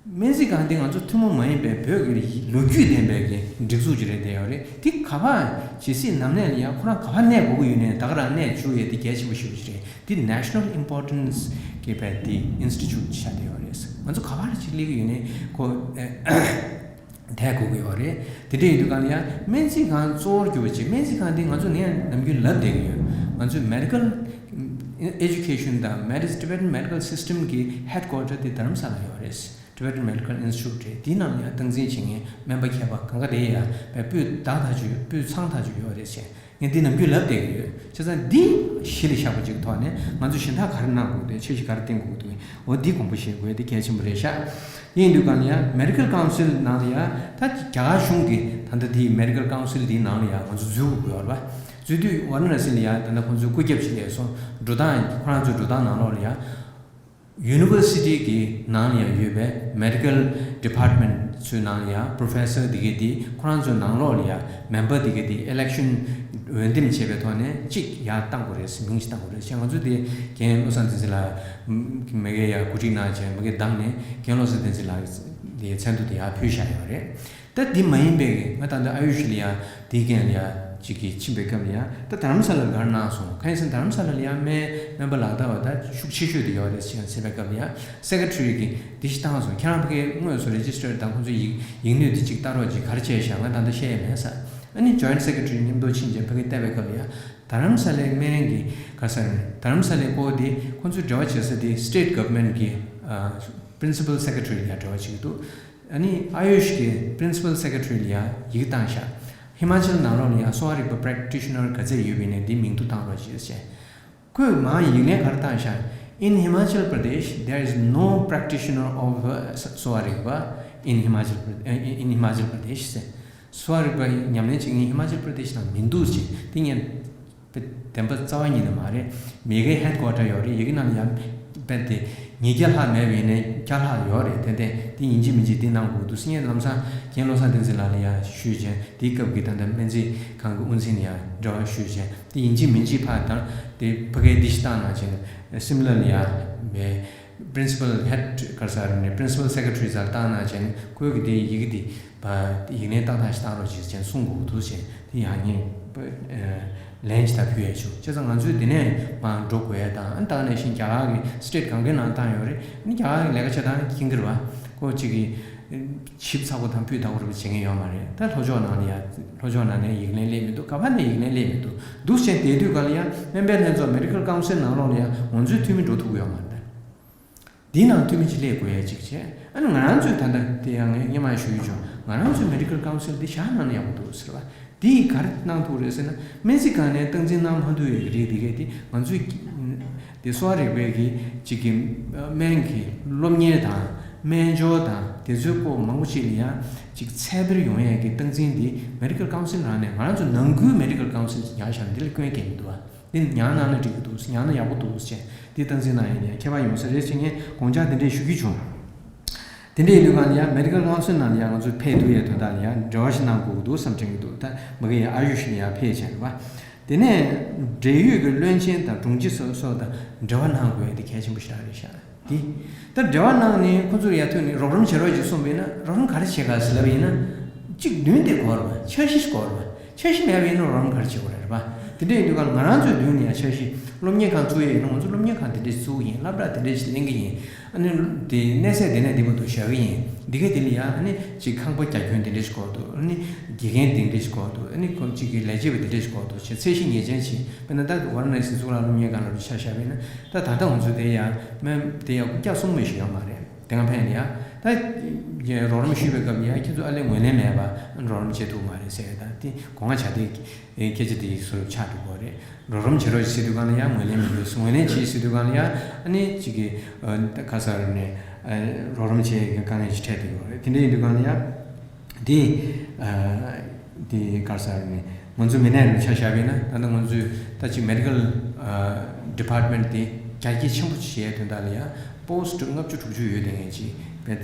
སྨན་རྩིས་ཁང་འདི་ང་ཚོ་ཐུན་མོང་མ་ཡིན་པའི་བོད་ཀྱི་ལོ་རྒྱུས་ལྡན་པའི་གི་སྒྲིག་འཛུགས་ཅིག་རེད་བསྡད་ཡོད་རེད། འདི་ག་པར་ཇི་སྲིད་ནམ་གནས་ལ་ཡང་ཁོ་རང་ག་པར་གནས་དགོས་ཀྱི་ཡོད་ནའི་ད་ག་རང་གནས་བཅུག་ཡས་འདི་གལ་ཆེན་པོ་ཞེ་པོ་ཅིག་རེད། འདི་ནེ་ཤ་ནལ་ཨིམ་པོར་ཊེན་སི་གི་བའི་འདི་ཨིན་སི་ཊི་ཊུཊ་ཆགས་བསྡད་ཡོད་རེད། ང་ཚོ་ག་པར་ཅིག་སླེབས་ཀྱི་ཡོད་ནའི་ཁོ་ཨེ། དེ་དགོས་ཀྱི་ཡོད་རེད། དེ་འདྲ་ཡིན་དུས་གང་ལ་ཡང་སྨན་རྩིས་ཁང་གཙོ་བོར་གྱུར་པ་ཅིག་སྨན་རྩིས་ཁང་འདི་ང་ཚོ་ནས་ནམ་རྒྱུན་ལབ་བསྡད་ཀྱི་ཡོད། ང་ཚོས་མེ་ཌི་ཀལ་ Education དང་Medi- Tibetan Medical System གི་Headquarter དེ་རྡ་རམ་ས་ལ་ཡོད་རེད། Tibetan Medical Institute རེད། དེའི་ནང་ལ་ཡང་སྟངས་འཛིན་བྱེད་མཁན་སྨན་པ་མཁས་པ་གང་ག་དེ་ཡང་སྤུས་དག་ཐག་ཆོད་སྤུས་ཚང་ཐག་ཆོད་ཡོད་རེད་ཟེར། ངས་འདི་ནམ་རྒྱུན་ལབ་བསྡད་ཀྱི་ཡོད། བྱས་ཙང་འདི་གཞི་ལ་བཞག་པ་ཅིག་ཐོག་ནས་ང་ཚོས་གཞན་དག་ག་རེ་གནང་དགོས་འདུག་འཆར་གཞི་ག་རེ་བཏིང་དགོས་འདུག་འོ་འདི་དགོངས་པ་བཞེས་དགོས་འདི་གལ་ཆེན་པོ་རེད་ཤག་ཡིན་དུས་གང་ལ་ཡང་Medical Council ནང་ལ་ཡང་ད་རྒྱ་གར་གཞུང་གི་ད་ལྟ་འདི་Medical Council འདིའི་ནང་ལ་ཡང་ང་ཚོ་འཛུལ་དགོས་ཡོད་རེད་པ། འཛུལ་དུས་ཝཱ་ར་ཎ་སི་ལ་ཡང་ད་ལྟ་ཁོང་ཚོས་བཀོད་ཁྱབ་ཅིག་སླེབས་སོང་། འགྲོ་སྟངས་ཁོ་རང་ཚོའི་འགྲོ་སྟངས་ནང་ལོགས་ལ་ཡང་University གི་ནང་ལ་ཡང་ཡོད་པའི་Medical Department ཚོའི་ནང་ལ་ཡང་Professor འདི་གའི་འདི་ཁོ་རང་ཚོའི་ནང་ལོགས་ལ་ཡང་མེམ་བར་འདི་གའི་འདི་election འོས་འདེམས་བྱས་པའི་ཐོག་ནས་གཅིག་ཡར་བཏང་དགོས་རེད་ཟེར། མིང་ཞིག་བཏང་དགོས་རེད་ཟེར། ང་ཚོས་དེ་རྒན་བློ་བཟང་བསྟན་འཛིན་ལགས་མ་གིར་ཡར་གོ་སྒྲིག་གནང་བྱས་མ་གིར་བདམས་ནས་རྒན་བློ་བཟང་བསྟན་འཛིན་ལགས་ཀྱི་མཚན་ཐོ་དེ་ཡར་ཕུལ་བཞག་ཡོད་རེད། ད་འདི་མ་ཡིན་པའི་ང་ད་ལྟ་ཨ་ཡུ་ཤི་ལ་ཡང་དེའི་རྐྱེན་ལ་ཡང་ཅིག་གིས་ཕྱིན་པའི་སྐབས་ལ་ཡང་ད་དྷ་རམ་ས་ལ་ལ་ག་རེ་གནང་སོང་། གང་ཡིན་ཟེར་ན་དྷ་རམ་ས་ལ་ལ་ཡང་སྨན་སྨན་པ་ལག་བསྟར་བ་ད་ཤུགས་ཆེ་ཤོས་དེ་ཡོད་རེད་ཟེར་ཟེར་བའི་སྐབས་ལ་ཡང་Secretary གིས་འདི་ཞིག་བཏང་སོང་། ཁྱེད་རང་ཕ་གིར་དངོས་སུ་Register དང་ཁོང་ཚོའི་ཡིག་ཡིག་སྣོད་དེ་གཅིག་བལྟ་རོགས་གྱིས། ག་རེ་བྱས་ཤག་ང་ད་ལྟ་ཤེས་ཡ་མེད་ཟེར། ཨ་ནི་Joint Secretary མཉམ་དུ་ཕྱིན་བྱས་ཕ་གིར་བལྟས་པའི་སྐབས་ལ་ཡང་དྷ་རམ་ས་ལའི་སྨན་གྱི་ག་ས་རེད། དྷ་རམ་ས་ལའི་སྐོར་དེ་ཁོང་ཚོའི་འབྲེལ་བ་བྱེད་ས་དེ་State Government གི་ཨ་Principal Secretary ལ་ཡང་འབྲེལ་བ་བྱེད་ཀྱི་འདུག་ཨ་ནི་ཨ་ཡུཤ་གི་Principal Secretary ལ་ཡང་ཡིག་བཏང་ཤག་ཧི་མ་ཅལ་ནང་ལོགས་ལ་ཡང་གསོ་བ་རིག་པ་Practitioner ག་ཚད་ཡོད་པ་ཡིན་ནའི་འདི་མིང་ཐོ་བཏང་རོགས་བྱེད་ཟེར། ཁོས་མར་ཡིག་ནང་ག་རེ་བཏང་ཤག In Himachal Pradesh, there is no practitioner of གསོ་བ་རིག་པ in Himachal Pradesh, in Himachal Pradesh ཟེར། གསོ་བ་རིག་པ་ཉམས་ལེན་བྱེད་མཁན་ཧི་མ་ཅལ་པྲ་དེ་ཤི་ནང་མི་འདུག་ཅེས་དེ་ངས་བདེན་པ་རྩ་བ་ཉིད་ནས་མ་རེད། མི་གའི་Headquarter ཡོད་རེད། ཡི་གེ་ནང་ཡང་དཔེ་དེ་ཉིས་བརྒྱ་ལྷག་མེད་པ་ཡིན་ནའི་བརྒྱ་ལྷག་ཡོད་རེད། དེ་དེ་དེ་ཡིན་གཅིག་མིན་གཅིག་དེ་གནང་དགོས་འདུག་ཟེར་ངས་ལམ་སང་རྒན་བློ་བཟང་བསྟན་འཛིན་ལགས་ལ་ཡང་ཞུས་བྱས། དེའི་སྐབས་ཀྱི་ད་ལྟ་སྨན་རྩིས་ཁང་གི་དབུ་འཛིན་ལ་ཡང་འབྲེལ་བ་ཞུས་བྱས། དེ་ཡིན་གཅིག་མིན་གཅིག་ཕར་དང་དེ་ཕ་གའི་འདི་ཞིག་བཏང་གནང་བྱས་ནས་སིམ་ལ་ལ་ཡང་མེད། Principal Head ག་རེ་ཟེར་ནས་Principal Secretary ཟེར་བཏང་གནང་བྱས་ནས་ཁོའི་གི་དེ་ཡི་གེ་དེ་ཡིག་ནས་བཏང་ཐང་ཞིག་བཏང་རོགས་ཞེས་བྱས་གསུང་དགོས་འདུག་ཟེར། དེ་ཡང་ངས་ལན་ཅིག་ད་ཕུལ་ཡས་བྱུང་། བྱས་ཙང་ང་ཚོས་དེ་ནས་མར་འགྲོ་དགོས་ཡས་དང་། ཨ་ནི་ད་ག་ནང་བཞིན་རྒྱ་གར་གྱི་State གང་གའི་ནང་བཏང་ཡོད་རེད། ཨ་ནི་རྒྱ་གར་གྱི་ལས་ཀ་བྱེད་སྟངས་མཁྱེན་གྱི་རེད་པ། ཁོ་གཅིག་གིས་ཞིབ་ཚགས་པོ་དང་སྤུས་དག་པོ་རེད་པ་བྱེད་མཁན་ཡོད་མ་རེད། ད་ལྷོ་ཕྱོགས་ནང་ལ་ཡ་ལྷོ་ཕྱོགས་ནང་ནས་ཡིག་ལན་སླེབས་མི་འདུག་ག་པར་ནས་ཡིག་ལན་སླེབས་མི་འདུག་འདུག་བྱས་བསྡད་དུས་ག་ལ་ཡ་སྨན་པའི་ལྷན་ཚོགས་Medical Council ནང་ལོགས་ལ་ཡ་ང་ཚོའི་འཐུས་མི་འགྲོ་ཐུབ་ཀྱི་ཡོད་མ་རེད། འདིའི་ནང་འཐུས་མི་གཅིག་སླེབས་དགོས་ཡ་གཅིག་བྱས། ཨ་ནི་ང་རང་ཚོས་ད་ལྟ་དེ་ཡང་ངས་སྔོན་མ་ཞུ་ཡི་བྱུང་། ང་རང་ཚོའི་Medical Council འདི་བཞག་གནང་ན་ཡག་པོ་འདུག་ཟེར་བ། འདི་ཡིས་ག་རེ་གནང་ཐུབ་རེད་ཟེར་ན། སྨན་རྩིས་ཁང་ནས་སྟངས་འཛིན་གནང་མ་ཐུབ་ཡ་གི་རིགས་འདི་གས་དེ་ང་ཚོའི་དེ་གསོ་བ་རིག་པའི་གི་གཅིག་གི་སྨན་གྱི་སློབ་གཉེར་དང་སྨན་སྦྱོར་དང་དེ་ཚོའི་སྐོར་མང་པོ་ཅིག་ལ་ཡང་གཅིག་ཚད་འཕེར་ཡོང་ཡ་གི་སྟངས་འཛིན་འདི་Medical Council རང་ནས། ང་རང་ཚོ་ནང་ཁུལ་Medical Council ཅིག་ཉར་བཞག་ན་འདི་ལ་སྐྱོན་གང་ཡང་མི་འདུག་བ། འདི་ཉར་གནང་ན་འགྲིག་གི་འདུག་ཉར་ན་ཡག་པོ་འདུག་ཟེར་བྱས་འདི་སྟངས་འཛིན་གནང་ཡ་ནས་ཁྱད་པར་ཡོང་ས་རེད་ཅེས་ངས་དགོངས་འཆར་འདི་འདྲས་ཞུ་རྒྱུ་བྱུང་། དེ་འདྲས་ཡིན་དུས་གང་ལ་ཡང་Medical Council ནང་ལ་ཡང་ང་ཚོས་ཕེབས་ཐུབ་ཡའི་དོན་དག་ལ་ཡང་འབྲེལ་བ་ཞིག་གནང་དགོས་ཀྱི་འདུག་བསམ་དྲན་གྱི་འདུག་ད་མ་གི་ཡང་ཨ་ཡུ་ཤི་ལ་ཡང་ཕེབས་བྱས་རེད་པ། དེ་ནས་འབྲེལ་ཡོད་ཀྱི་བློན་ཆེན་དང་དྲུང་ཆེ་སོགས་སོགས་དང་འབྲེལ་བ་གནང་དགོས་ཡ་དེ་གལ་ཆེན་པོ་ཞེ་དྲག་རེད་ཤག་འདི། ད་འབྲེལ་བ་གནང་ནས་ཁོ་ཚོར་ཡར་ཐོན་ནས་རོགས་རམ་བྱེད་རོགས་ཅེས་གསུངས་པ་ཡིན་ན། རོགས་རམ་ག་རེ་བྱེད་ག་ཟེར་ལབ་པ་ཡིན་ན། གཅིག་མདུན་དེ་དགོས་རེད་པ། འཆར་གཞི་ཞིག་དགོས་རེད་པ། འཆར་གཞི་མེད་པ་ཡིན་ན་རོགས་རམ་ག་རེ་བྱེད་དགོས་རེད་པ། དེ་འདྲ་ཡིན་དུས་ག་ལ་ང་རང་ཚོའི་མདུན་ནས་ཡང་འཆར་གཞི། སློབ་གཉེར་ཁང་བཙུགས་ཡས་ཡིན་ན་ང་ཚོ་སློབ་གཉེར་ཁང་དེ་འདྲ་ཞིག་བཙུགས་ཡིན། སློབ་གྲྭ་དེ་འདྲ་ཞིག་གླེང་གི་ཡིན། ཨ་ནི་དེ་གནས་ཚད་དེ་ནས་འདི་བར་དུ་བཞག་གི་ཡིན། འདི་ག་དེ་ལ་ཡང་ཨ་ནི་ཅིག་ཁང་པ་རྒྱ་ཁྱོན་དེ་འདྲ་ཞིག་དགོས་འདུག་ཨ་ནི་དགེ་རྒན་དེ་འདྲ་ཞིག་དགོས་འདུག་ཨ་ནི་ཁོང་གཅིག་གི་ལས་བྱེད་པ་དེ་འདྲ་ཞིག་དགོས་འདུག་ཅེས་ཚད་གཞི་ངེས་ཅན་ཅིག་དཔེར་ན་ད་ཝཱ་ར་ཎ་སི་གཙུག་ལག་སློབ་གཉེར་ཁང་ལ་ཆ་བཞག་པ་ཡིན་ན། ད་ད་ལྟ་ང་ཚོ་དེ་ཡང་སྨན་དེ་ཡང་རྐུབ་བཀྱག་གསུམ་མ་ཞིག་ཡོད་མ་རེད། དེ་སྔ་ཕན་ཡང་ད་རོགས་རམ་ཞུས་པའི་སྐབས་ཡང་ཁྱེད་ཚོ་ཨ་ལས་ངོས་ལེན་མེད་པ་རོགས་རམ་བྱེད་ཐུབ་མ་རེད་ཟེར། ད་དེ་གོ་ང་བྱ་དེ་སྐད་ཆ་དེ་ཡིག་སོར་ཆགས་འགྲོ་གི་རེད། རོགས་རམ་བྱེད་རོགས་ཟེར་དུས་གང་ལ་ཡང་ངོས་ལེན་མི་དགོས། ངོས་ལེན་བྱེད་ཟེར་དུས་གང་ལ་ཡང་ཨ་ནི་གཅིག་གི་ཁ་སར་ནས་རོགས་རམ་བྱེད་ཀྱི་དཀའ་ངལ་ཞིག་འཕྲད་དེ་ཡོད་རེད། དེ་འདྲ་ཡིན་དུས་གང་ལ་ཡང་དེ་དེ་ག་རེ་ཟེར་ནས་ང་ཚོ་མི་སྣ་རུ་ཆ་བཞག་པ་ཡིན་ན། ད་ལྟ་ང་ཚོས་ད་ཅིག་Medical Department དེ་རྒྱ་སྐྱེད་ཆེན་པོ་བྱེད་ཡས་དོན་དག་ལ་ཡང་པོ་སི་ཊི་ལྔ་བཅུ་དྲུག་ཅུ་ཡོད་དེ་ངས་ཅིག་བེད།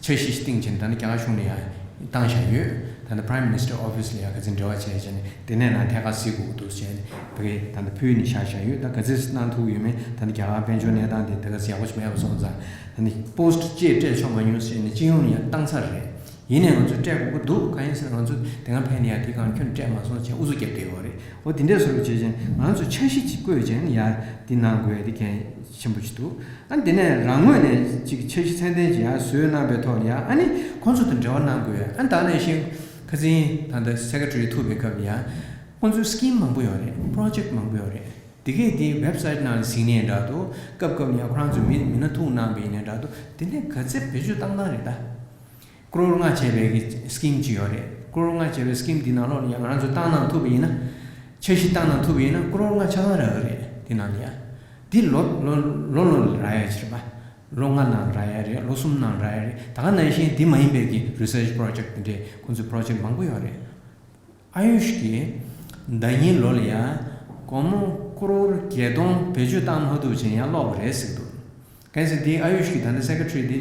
འཆར་གཞི་ཞིག་བཏིང་བྱས་ནས་ད་ནི་རྒྱ་གར་གཞུང་ནས་ཡང་བཏང་བཞག་ཡོད། ད་ནི་Prime Minister Office ལ་ཡང་ག་ཚོད་འབྲེལ་བ་བྱས་བྱས་ནས་དེ་ནས་ནང་ཐད་ཀར་གཟིགས་དགོས་ཀྱི་འདུག་ཟེར་ནས་ཕ་གིར་ད་ནི་ཕུལ་ནས་བཞག་བཞག་ཡོད། ད་ག་ཚོད་གནང་ཐུབ་ཡོད་མེད། ད་ནི་རྒྱ་གར་དཔལ་འབྱོར་གནས་སྟངས་དེ་ད་ག་ཚོད་ཡག་པོ་ཞིག་མེད་པ་སོང་ཙང་ད་ནི་པོ་སི་ཊི་ཅེས་སྤྲད་ཆོག་མ་མྱོང་ཟེར་ནས་སྤྱི་ཡོངས་ནས་ཡང་བཏང་ཚར་རེད། ཡིན་ནའི་ང་ཚོས་སྤྲད་དགོས་ཀྱི་འདུག་གང་ཡིན་ཟེར་ན་ང་ཚོ་དེ་སྔ་ཕན་ནས་ཡང་དེ་གང་ཁྱོན་སྤྲད་མ་སོང་ཅེས་ཨུ་ཚུགས་རྒྱབ་བསྡད་ཡོད་རེད། འོ་དེ་འདྲས་བཟོ་འདྲ་བྱས་ཅིང་ང་ཚོས་འཆར་གཞི་ཅིག་བཀོད་བྱས་ནས་ཡར་འདི་གནང་དགོས་ཡ་དེ་གལ་ཆེན་པོ་ཞིག་འདུག་ཨ་དེ་ནས་རང་ངོས་ནས་ཅིག་འཆར་གཞི་ཚད་ལྡན་ཅིག་ཡར་བཟོས་གནང་པའི་ཐོག་ལ་ཡ་ཨ་ནི་ཁོང་ཚོ་དང་འབྲེལ་བ་གནང་དགོས་ཡ། ཨ་ད་ནས་ཤིང་ཁ་སང་ད་ལྟ་Secretary ཐུག་པའི་སྐབས་ལ་ཡ་ཁོང་ཚོའི་Scheme མང་པོ་ཡོད་རེད། Project མང་པོ་ཡོད་རེད། དེ་གས་དེ་ཝེབ་སའིཊ་ནང་ལ་གཟིགས་ནའི་འདྲ་འདུག་སྐབས་སྐབས་ནས་ཁོ་རང་ཚོས་མི་མི་སྣ་ཐུག་གནང་པ་ཡིན་ནའི་འདྲ་འདུག་དེ་ནས་ག་ཚད་བེད་སྤྱོད་བཏང་སྟངས་རེད་ད། ཀོ་རོར་ལྔ་བྱས་པའི་གི་སི་ཀིམ་ཅིག་ཡོད་རེད། ཀོ་རོར་ལྔ་བྱས་པའི་སི་ཀིམ་འདི་ནང་ལོགས་ལ་ཡང་ང་རང་ཚོས་བཏང་གནང་ཐུབ་པ་ཡིན་ན། འཆར་གཞི་བཏང་གནང་ཐུབ་པ་ཡིན་ན་ཀོ་རོར་ལྔ་ཆ་ཚང་རག་གི་རེད། དེ་ནང་ལ་ཡང་འདི་ལོ་ལོ་ལོ་ལོ་ལ་རག་ཡ་ཅིག་རེད་པ། ལོ་ལྔ་ནང་རག་ཡ་རེད། ལོ་གསུམ་ནང་རག་ཡ་རེད། ད་ག་ནང་བཞིན་འདི་མ་ཡིན་པའི་གི་རི་སར་ཆི་པོ་རོ་ཇེག་འདི་འདྲའི་ཁོང་ཚོའི་པོ་རོ་ཇེག་མང་པོ་ཡོད་རེད། ཨ་ཡུཤ་གིས་ཟླ་ཉིན་ལོ་ལ་ཡ་སྒོར་མོ་ཀོ་རོར་བརྒྱད་སྟོང་བེད་སྤྱོད་བཏང་མ་ཐུབ་ཅིང་ཡང་སློག་པ་རེད་ཟེར་གི་འདུག་གལ་སྲིད་དེ་ཨ་ཡུཤ་གི་ད་ལྟ་སེ་ཀེ་ཊ་རི་དེ་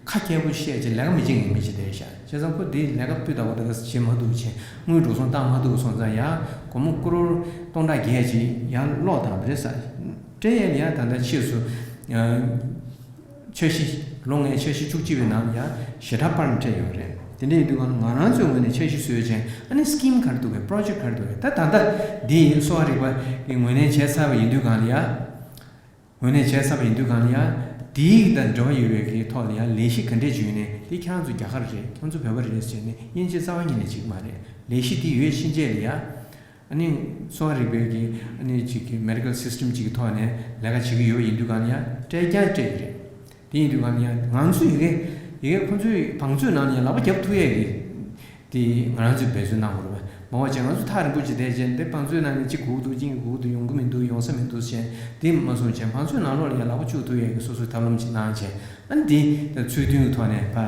ཁ་མཁས་པོ་བཤད་ཅིང་ལས་ཀ་མི་བྱེད་མཁན་མི་ཅིག་རེད་ཤག་བྱས་ཙང་ཁོ་དེ་ལས་ཀ་སྤུས་དག་པོ་དེ་ག་བྱེད་མ་ཐུབ་ཅིང་དངུལ་འགྲོ་སོང་བཏང་མ་ཐུབ་སོང་ཙང་ཡ་སྒོར་མོ་ཀོ་རོར་སྟོང་ཕྲག་བརྒྱད་ཅིག་ཡ་སློག་བཏང་བ་རེད་ཟེར། སྤྲད་ཡས་ལ་ཡ་ད་ལྟ་ཕྱིས་སུ་འཆར་གཞི་ལོ་ལྔའི་འཆར་གཞི་བཅུ་གཅིག་པའི་ནང་ལ་ཡ་ཞེ་དྲག་པར་སྤྲད་ཡོད་རེད། དེ་འདྲ་ཡིན་དུས་གང་ང་རང་ཚོའི་ངོས་ནས་འཆར་གཞི་བཟོས་ཅིང་ཨ་ནི་སི་ཀིམ་ག་རེ་འདུག་གས་པོ་རོ་ཇེག་ག་རེ་འདུག་གས་ད་ད་ལྟ་འདི་གསོ་བ་རིག་པ་གི་ངོས་ལེན་བྱས་ཚར་བ་ཡིན་དུས་གང་ལ་ཡ། ངོས་ལེན་བྱས་ཚར་བ་ཡིན་དུས་གང་ལ་ཡ། དེའི་དང་འབྲེལ་བ་ཡོད་པའི་གི་ཐོག་ལ་ཡ་ལས་གཞི་ག་འདྲས་བརྗོད་ནས་དེ་ཁྱེད་རང་ཚོ་རྒྱ་གར་རེད། ཁྱེད་ཚོ་བོད་པ་རེད་ཟེར་ནས་དབྱིན་ཇི་རྩ་བ་ཉིད་ནས་བྱེད་ཀྱི་མ་རེད། ལས་གཞི་དེ་ཡོད་ཕྱིན་ཆད་ལ་ཡ། ཨ་ནི་གསོ་བ་རིག་པའི་གི་ཨ་ནི་གཅིག་གི་མེ་ཌི་ཀལ་སིས་ཊམ་གཅིག་གི་ཐོག་ནས་ལས་ཀ་བྱེད་ཀྱི་ཡོད་པ་ཡིན་དུས་གང་ལ་ཡ་སྤྲད་ཀྱང་སྤྲད་ཀྱི་རེད། དེ་ཡིན་དུས་གང་ལ་ཡ་ང་ཚོས་ཡི་གེ་ཡི་གེ་ཁོང་ཚོའི་བང་མཛོད་ནང་ལ་ཡ་ལག་པ་རྒྱབ་ཐུབ་ཡས་ཀྱི། དེ་ང་རང་ཚོས་འབད་བརྩོན་གནང་དགོས་རེད་པ། མ་འོངས་ཅིག་ང་ཚོ་ཐག་རིང་པོ་ཅིག་བསྡད་བྱས་འདི་བང་མཛོད་ནང་ནས་གཅིག་སྒུག་འདུག་གཅིག་སྒུག་འདུག་ཡོང་གི་མི་འདུག་ཡོང་ས་མི་འདུག་བྱས་འདི་མ་སོང་བྱས་བང་མཛོད་ནང་ལོགས་ལ་ཡང་ལག་པ་བཅུག་ཐུབ་ཡས་ཀྱི་སོ་སོའི་ཐབས་ལམ་ཅིག་གནང་བྱས་ཨ་ནི་འདི་ཚུལ་མཐུན་གྱི་ཐོག་ནས་ཕ་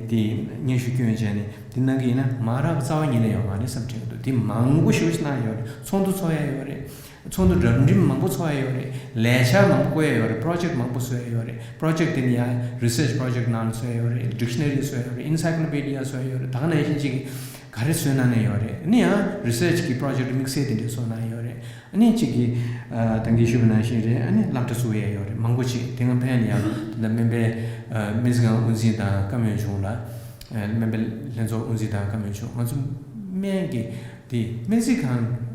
འདི་སྙན་ཞུ་བསྐྱོན་བྱས་ནས་འདི་གནང་གི་ཡིན་ན་མ་རག་རྩ་བ་ཉིད་ནས་ཡོད་མ་རེད་བསམ་དྲན་གྱི་འདུག་འདི་མང་པོ་ཞེ་པོ་ཞིག་གནང་ཡོད་རེད། ཚོགས་འདུ་ཚོགས་ཡས་ཡོད་རེད། ཚོགས་འདུ་གྲ་སྒྲིག་མང་པོ་ཚོགས་ཡ་ཡོད་རེད། ལས་འཆར་མང་པོ་བཀོད་ཡ་ཡོད་རེད། པོ་རོ་ཇེག་མང་པོ་བཟོ་ཡ་ཡོད་རེད། པོ་རོ་ཇེག་དེ་ནི་ཡང་རི་སར་ཆི་པོ་རོ་ཇེག་ནང་བཟོ་ཡ་ཡོད་རེད། ཌིག་ཤ་ན་རི་བཟོ་ཡ་ཡོད་རེད། ཨེན་སའི་ཀོ་ལོ་པེ་ཌི་ཡ་བཟོ་ཡ་ཡོད་རེད། ད་ག་ནང་བཞིན་ཅིག་ག་རེ་བཟོས་གནང་ནས་ཡོད་རེད། ཨ་ནི་ཡང་རི་སར་ཆི་གི་པོ་རོ་ཇེག་དམིགས་བསལ་དེ་འདྲས་བཟོ་གནང་ཡོད་རེད། ཨ་ནི་ཅིག་གི་ད་གིན་ཞུས་པ་ནང་བཞིན་རེད། ཨ་ནི་སློབ་གྲྭ་བཙུགས་ཡ་ཡོད་རེད། མང་པོ་ཅིག་དེ་སྔ་ཕན་ཡང་ད་ལྟ་སྨན་པའི་སྨན་རྩིས་ཁང་དབུ་འཛིན་དང་བཀའ་མོལ་བྱུང་ལ་སྨན་པའི་ལྷན་ཚོགས་དབུ་འཛིན་དང་བཀའ་མོལ་བྱུང་། ང་ཚོ་སྨན་གི་དེ་སྨན་རྩིས་ཁང་།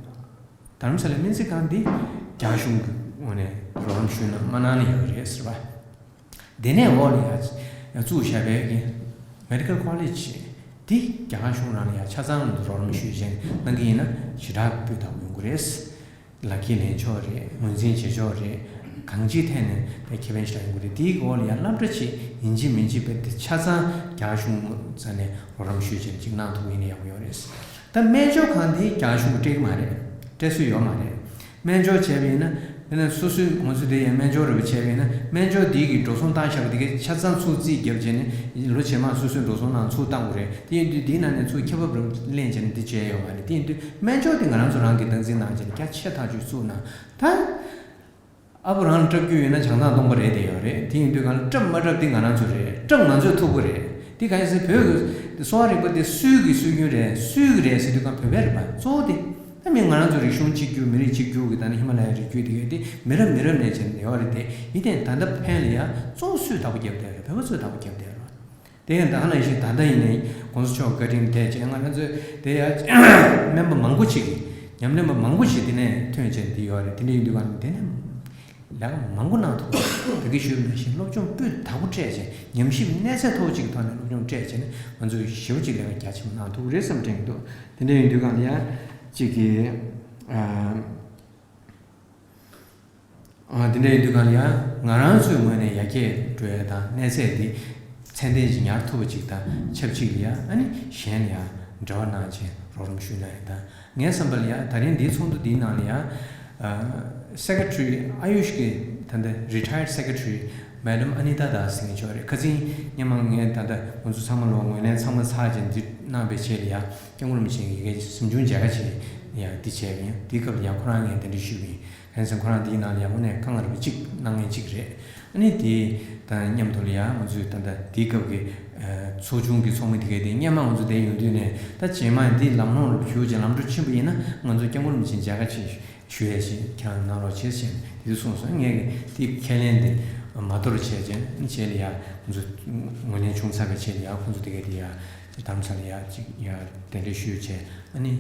རྡ་རམ་ས་ལའི་སྨན་རྩིས་ཁང་འདི་རྒྱ་གཞུང་གི་ངོས་ནས་རོགས་རམ་ཞུས་ན་མ་གནང་ནི་ཡོད་རེད་ཟེར་བ། དེ་ནས་འོག་ལ་ཡ་བཙུགས་བཞག་པའི་གི་མེ་ཌི་ཀལ་ཀོ་ལེཇ་འདི་རྒྱ་གར་གཞུང་རང་ལ་ཡ་ཆ་ཚང་རོགས་རམ་ཞུས་བྱས་གནང་གི་ཡིན་ན་ཞེ་དྲག་སྤུས་དག་ཡོང་གི་རེད། ལག་ཁྱེར་ལེན་ཕྱོགས་རེད། ངོས་འཛིན་བྱེད་ཕྱོགས་རེད། གང་ཅིའི་ཐད་ནས་དཔེ་ཁེ་ཕན་ཞེ་དྲག་ཡོང་གི་རེད། དེའི་འོག་ལ་ཡ་སློབ་གྲྭ་ཆེ་ཡིན་གཅིག་མིན་གཅིག་དཔེ་དེ་ཆ་ཚང་རྒྱ་གཞུང་རྩ་ནས་རོགས་རམ་ཞུས་བྱས་ཅིག་གནང་ཐུབ་ཡིན་ན་ཡག་པོ་ཡོད་རེད། ད་སྨན་སྦྱོར་ཁང་དེ་རྒྱ་གཞུང་གིས་སྤྲད་ཀྱི་མ་རེད། སྤྲད་སྲོལ་ཡོད་མ་རེད། སྨན་སྦྱོར་བྱས་པ་ཡིན་ན་དེ་ནས་སོ་སོའི་ང་ཚོ་དེ་ཡང་སྨན་སྦྱོར་རེ་བ་བྱས་པ་ཡིན་ན་སྨན་སྦྱོར་དེ་གི་འགྲོ་སོང་བཏང་བཞག་པ་དེ་གའི་ཆ་ཚང་ཚུར་རྩིས་བརྒྱབ་བྱས་ནས་ལོ་རྗེས་མ་སོ་སོའི་འགྲོ་སོང་ནང་ཚུར་བཏང་དགོས་རེད། དེ་ཡིན་དུས་དེའི་ནང་ནས་ཚུར་ཁེ་བབ་རེ་ལེན་བྱས་ནས་དེ་བྱས་ཡོད་མ་རེད། དེ་ཡིན་དུས་སྨན་སྦྱོར་དེ་ང་རང་ཚོ་རང་གིས་སྟངས་འཛིན་གནང་བྱས་ནས་རྒྱ་ཆེ་ཐག་ཆོད་བཙུགས་གནང་ད། ཨ་ཕོ་རང་ལ་སྐྲག་རྒྱུ་ཡོད་ན་བྱང་ཐང་སྟོང་པ་རེད་དེ་ཡོད་རེད། དེ་ཡིན་དུས་གང་ལ་སྐྲག་མ་སྐྲག་དེ་ང་རང་ཚོ་རེད། སྐྲག་ང་ཚོས་ཐུབ་ཀྱི་རེད། དེ་གང་ཡིན་ཟེར་བོད་ཀྱི་གསོ་བ་རིག་པ་དེ་སུས་ཀྱི་སྲོལ་རྒྱུན་རེད། སུས་ཀྱི་རེད་ཟེར་དུས་གང་བོད་པའི་རེད་པ། གཙོ་བོ་དེ་ད་མི་ང་རང་ཚོ་རིག་གཞུང་གཅིག་གྱུར་མི་རིགས་གཅིག་གྱུར་གྱི་ད་ནི་ཧི་མ་ལ་ཡའི་རི་རྒྱུད་དེ་གའི་དེ་མི་རབས་མི་རབས་ནས་བྱས་ནས་ཡོད་རེད་དེ། ཡིན་ཏེ་ད་ལྟ་ཕན་ལ་ཡ་གཙོ་བོ་སུས་བདག་པོ་བརྒྱབ་བསྡད་རེད། བོད་པ་ཚོས་བདག་པོ་བརྒྱབ་བསྡད་རེད། དེ་ཡང་ད་ག་ནང་བཞིན་ད་ལྟ་ཡིན་ནའི་གོང་ས་མཆོག་བཀའ་དྲིན་དེ་བྱས་ང་རང་ཚོའི་དེ་ཡ་སྨན་པ་མང་པོ་ཅིག་གིས་ཉམས་ལེན་པ་མང་པོ་ཅིག་དེ་ནས་ཐོན་བྱས་འདི་ཡོད་རེད། དེ་འདྲ་ཡིན་དུས་གང་ནས་དེ་ནས་ལས་ཀ་མང་པོ་གནང་ཐུབ་པ་ད་གིན་ཞུས་པ་ནང་བཞིན་སློབ་སྦྱོང་སྤུས་དག་པོ་སྤྲད་བྱས་ཉམས་ཞིབ་གནས་ཚད་མཐོ་པོ་ཅིག་གི་ཐོག་ནས་སློབ་སྦྱོང་སྤྲད་བྱས་ནས་ང་ཚོས་ཞེ་པོ་ཅིག་ལས་ཀ་རྒྱ་ཆེན་པོ་གནང་ཐུབ་ཀྱི་རེད་བསམ་དྲན་གྱི་འདུག་དེ་འདྲ་ཡིན་དུས་གང་ལ་ཡ་ཅིག་གིས་ཨ། ཨ། དེ་འདྲ་ཡིན་དུས་གང་ལ་ཡང་ང་རང་ཚོའི་ངོས་ནས་ཡར་རྒྱས་འགྲོ་ཡ་དང་གནས་ཚད་དེ་ཚད་ལྡན་ཅིག་ཉར་ཐུབ་པ་ཅིག་དང་ཆབས་ཅིག་ལ་ཡང་ཨ་ནི་གཞན་ལ་ཡང་འབྲེལ་བ་གནང་བྱས་རོགས་རམ་ཞུས་གནང་ཡ་དང་། ངའི་བསམ་པ་ལ་ཡང་ད་རིང་འདིའི་ཚོགས་འདུ་འདིའི་ནང་ལ་ཡང་ཨ། སེ་ཀེ་ཊི་རི་ཨ་ཡུཤ་གི་ད་ལྟ་རི་ཊ་ཡར་ཌི་སེ་ཀེ་ཊི་རི་མེ་ཌམ་ཨ་ནི་ཏཱ་དཱས་ཟེར་མཁན་ཅིག་ཡོད་རེད། ཁ་སང་སྔོན་མ་ངས་ད་ལྟ་ང་ཚོ་ཚང་མ་ལ་ངོས་ལེན་ཚང་མ་ཚར་བྱས་འདི་གནང་བའི་རྗེས་ལ་ཡང་སྐྱབས་མགོན་རིན་པོ་ཆེ་གིས་གཟིམ་ཆུང་མཇལ་ཁ་བྱས་ཡང་འདི་བྱས་པ་ཡིན། དེའི་སྐབས་ལ་ཡང་ཁོ་རང་ངས་དེ་འདྲ་ཞུས་པ་ཡིན། གང་ཟེར་ཁོ་རང་དེའི་ནང་ལ་ཡང་དངོས་གནས་དཀའ་ངལ་རེད་པ་གཅིག་གནང་མཁན་གཅིག་རེད། ཨ་ནི་དེ་དང་མཉམ་དུ་ལ་ཡང་ང་ཚོས་ད་ལྟ་དེའི་སྐབས་ཀྱི་ཚོགས་ཆུང་གི་ཚོགས་མི་དེ་གས་དེ་སྔོན་མ་ང་ཚོ་དེ་ཡོང་དུས་ནས་ད་རྗེས་མ་འདི་ལམ་ལྷོང་རུ་ཞུགས་ཀྱི་ལམ་འགྲོ་ཕྱིན་པ་ཡིན་ན་ང་ཚོ་སྐྱབས་མགོན་རིན་པོ་ཆེ་མཇལ་ཁ་ཆེད་ཞུ་ཡས་ཤིག་ཁྱེད་རང་གནང་རོགས་བྱེད་ཟེར་ནས་དེ་དུས་གསུངས་སོང་། ངས་དེ་ཁས་ལེན་དེ་མ་དོར་བྱས་རྗེས་རྗེས་ལ་ཡང་ཁོང་ཚོ་ངོས་ལེན་བྱུང་ཚར་བའི་རྗེས་ལ་ཡང་ཁོང་ཚོ་དེ་གས་དེ་ཡང་ དྷ་རམ་ས་ལ་ཡ་ཅིག་ཡ་གདན་འདྲེན་ཞུས་བྱས། ཨ་ནི་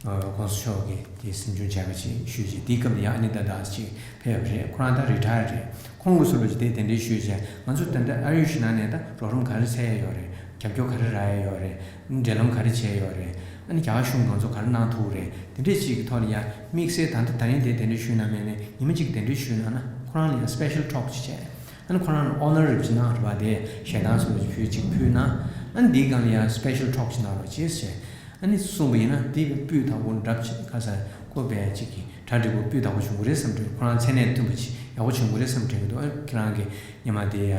ཨ་༸གོང་ས་མཆོག་གིས་དེ་གཟིམ་ཆུང་བྱས་པ་ཅིག་ཞུས་བྱས། དེའི་སྐབས་ལ་ཡ་ཨ་ནེ་ད་དཱས་ཅིག་ཕེབས་པ་རེད། ཁོ་རང་ད་རི་ཊ་ཡར་རེད། ཁོང་གིས་སུ་ལ་ཅིག་དེ་གདན་འདྲེན་ཞུས་བྱས། ང་ཚོ་ད་ལྟ་ཨ་རིའི་གཞུང་ནང་ནས་ད་རོགས་རམ་ག་རེ་འཚལ་ཡ་ཡོད་རེད། རྒྱབ་སྐྱོར་ག་རེ་རག་ཡ་ཡོད་རེད། འབྲེལ་ལམ་ག་རེ་བྱས་ཡོད་རེད། ཨ་ནི་རྒྱ་གར་གཞུང་ང་ཚོ་ག་རེ་གནང་ཐུབ་རེད། དེ་འདྲས་ཅིག་གི་ཐོག་ལ་ཡ་དམིགས་བསལ་ད་ལྟ་ད་རིང་དེ་གདན་འདྲེན་ཞུས་གནང་མེད་ནས། ཉི་མ་གཅིག་གདན་འདྲེན་ཞུས་གནང་ན་ཁོ་རང་ལ་ཡ་སི་པེ་ཤལ་ཊོག་ཅིག་བྱས། ཨ་ནི་ཁོ་རང་ལ་ཨོ་ནར་རིབ་ཅིག་གནང་རེད་པ། དེ་ཞལ་ཐང་སོགས་ཅིག་ཕུལ་ཅིག་ཕུལ་གནང་། ཨ་ནི་འདིའི་སྒང་ལ་ཡ་སི་པེ་ཤལ་ཊོག་ཅིག་གནང་རོགས་བྱེད་ཟེར། ཨ་ནི་གསུངས་པ་ཡིན་ན་དེ་སྤུས་དག་པོ་འདྲ་ཅིག་ཁ་ས་ཁོ་བས་ཅིག་གི་གྲ་འགྲིག་པོ་སྤུས་དག་པོ་བྱུང་གི་རེད་བསམ་དྲན། ཁོ་རང་མཚན་གནས་མཐུན་པ་ཅིག་ཡག་པོ་བྱུང་གི་རེད་བསམ་དྲན་གི་འདུག་ཨ་ཁྱེད་རང་གི་ཉི་མ་དེ་ཡ་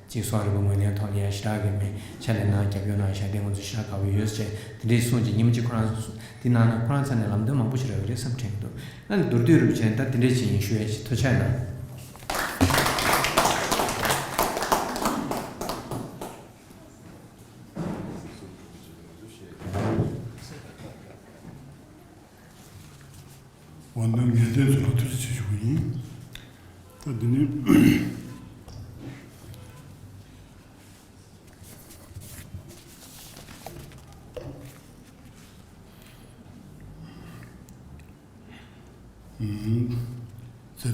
ཅིག་གསོ་བ་རིག་པའི་ངོས་ནས་ཐོག་ནས་ཡང་ཞེ་དྲག་གི་མི་ཕྱག་ལས་གནང་རྒྱབ་སྐྱོར་གནང་བཞག་དེ་ང་ཚོ་ཞེ་དྲག་དགའ་པོ་ཡོད་ཟེར། དེ་འདྲའི་གསུངས་ཀྱི་ཉིན་མོ་གཅིག་ཁོ་རང་དེ་གནང་ན་ཁོ་རང་རྩ་ནས་ལམ་སྟོན་མང་པོ་ཞིག་རག་གི་རེད་བསམ་དྲན་གྱི་འདུག་ཨ་ནི་མདོར་བསྡུས་རུ་བྱས་ན་ད་དེ་འདྲས་ཅིག་ཡིན་ཞུ་ཡས་ཅིག་ཐུགས་རྗེ་གནང་། དབང་དོན་ངེས་གཏན་ཚོ་ལ་ཐུགས་རྗེ་ཆེ་ཞུ་གི་ཡིན། ད་འདི་ནི་མཛད་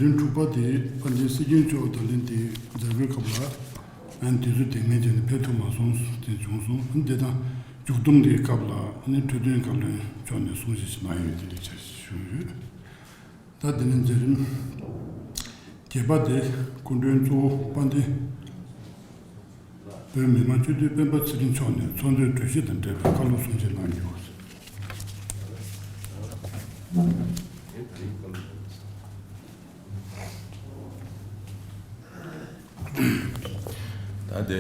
རིམ་དྲུག་པ་དེ་དཔལ་ལྡན་སྲིད་སྐྱོང་མཆོག་ད་ལན་དེ་མཛད་སྒོའི་སྐབས་ལ་ཨ་ནི་དུས་ཚོད་འགྲིག་མིན་བྱས་ནས་ཕེབས་ཐུབ་མ་སོང་དེ་བྱུང་སོང་། ཨ་ནི་དེ་དང་མཇུག་བསྡོམས་དེའི་སྐབས་ལ་ཨ་ནི་འཕྲོད་བསྟེན་བཀའ་བློན་མཆོག་ནས་གསུང་བཤད་ཞིག་གནང་ཡོད་དེ་ལེགས་ཆ་ཞིག་ཞུས་ཡོད། ད་དེ་ནས་མཛད་རིམ་བརྒྱད་པ་དེ་སྐུ་མགྲོན་གཙོ་བོ་དཔལ་ལྡན་བོད་མི་མང་སྤྱི་འཐུས་སྤེན་པ་ཚེ་རིང་མཆོག་ནས་ཚོགས་འདུའི་གྲོས་གཞི་དང་འབྲེལ་བའི་བཀའ་སློབ་གསུང་བཤད་གནང་རྒྱུ། ད་དེ་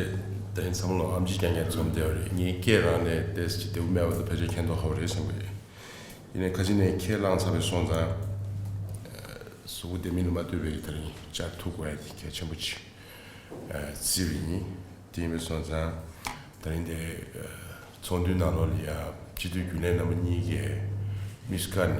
དེ་རིང་འཚམས་ལོ་ཨེམ་ཆི་རྐྱང་རྐྱང་འཛོམས་བསྡད་པ་རེད། ངས་སྐད་རང་ནས་ཏོག་ཙམ་ཅིག་བདེ་པོ་མེད་པ་དང་ཕལ་ཆེར་མཁྱེན་རྟོགས་ཧ་པོ་རེད་བསམ་གི་ཡོད། ཡིན་ནའི་ཁ་ཅིག་ནས་ཁས་བླངས་ཚར་བའི་སོང་ཙང་། གཟུགས་པོ་བདེ་མིན་ལ་མ་ལྟོས་པའི་དེ་རིང་བཅར་ཐུབ་དགོས་ཡ་དེ་གལ་ཆེན་པོ་ཅིག་བརྩིས་པ་ཡིན། དེ་ཡིན་པའི་སོང་ཙང་། དེ་རིང་དེ་ཚོགས་འདུའི་ནང་ལོགས་ལ་ཡ་སྤྱི་འཐུས་རྒྱུན་ལས་རྣམ་པ་གཉིས་ཀྱིས་དམིགས་སུ་བཀར་ནས་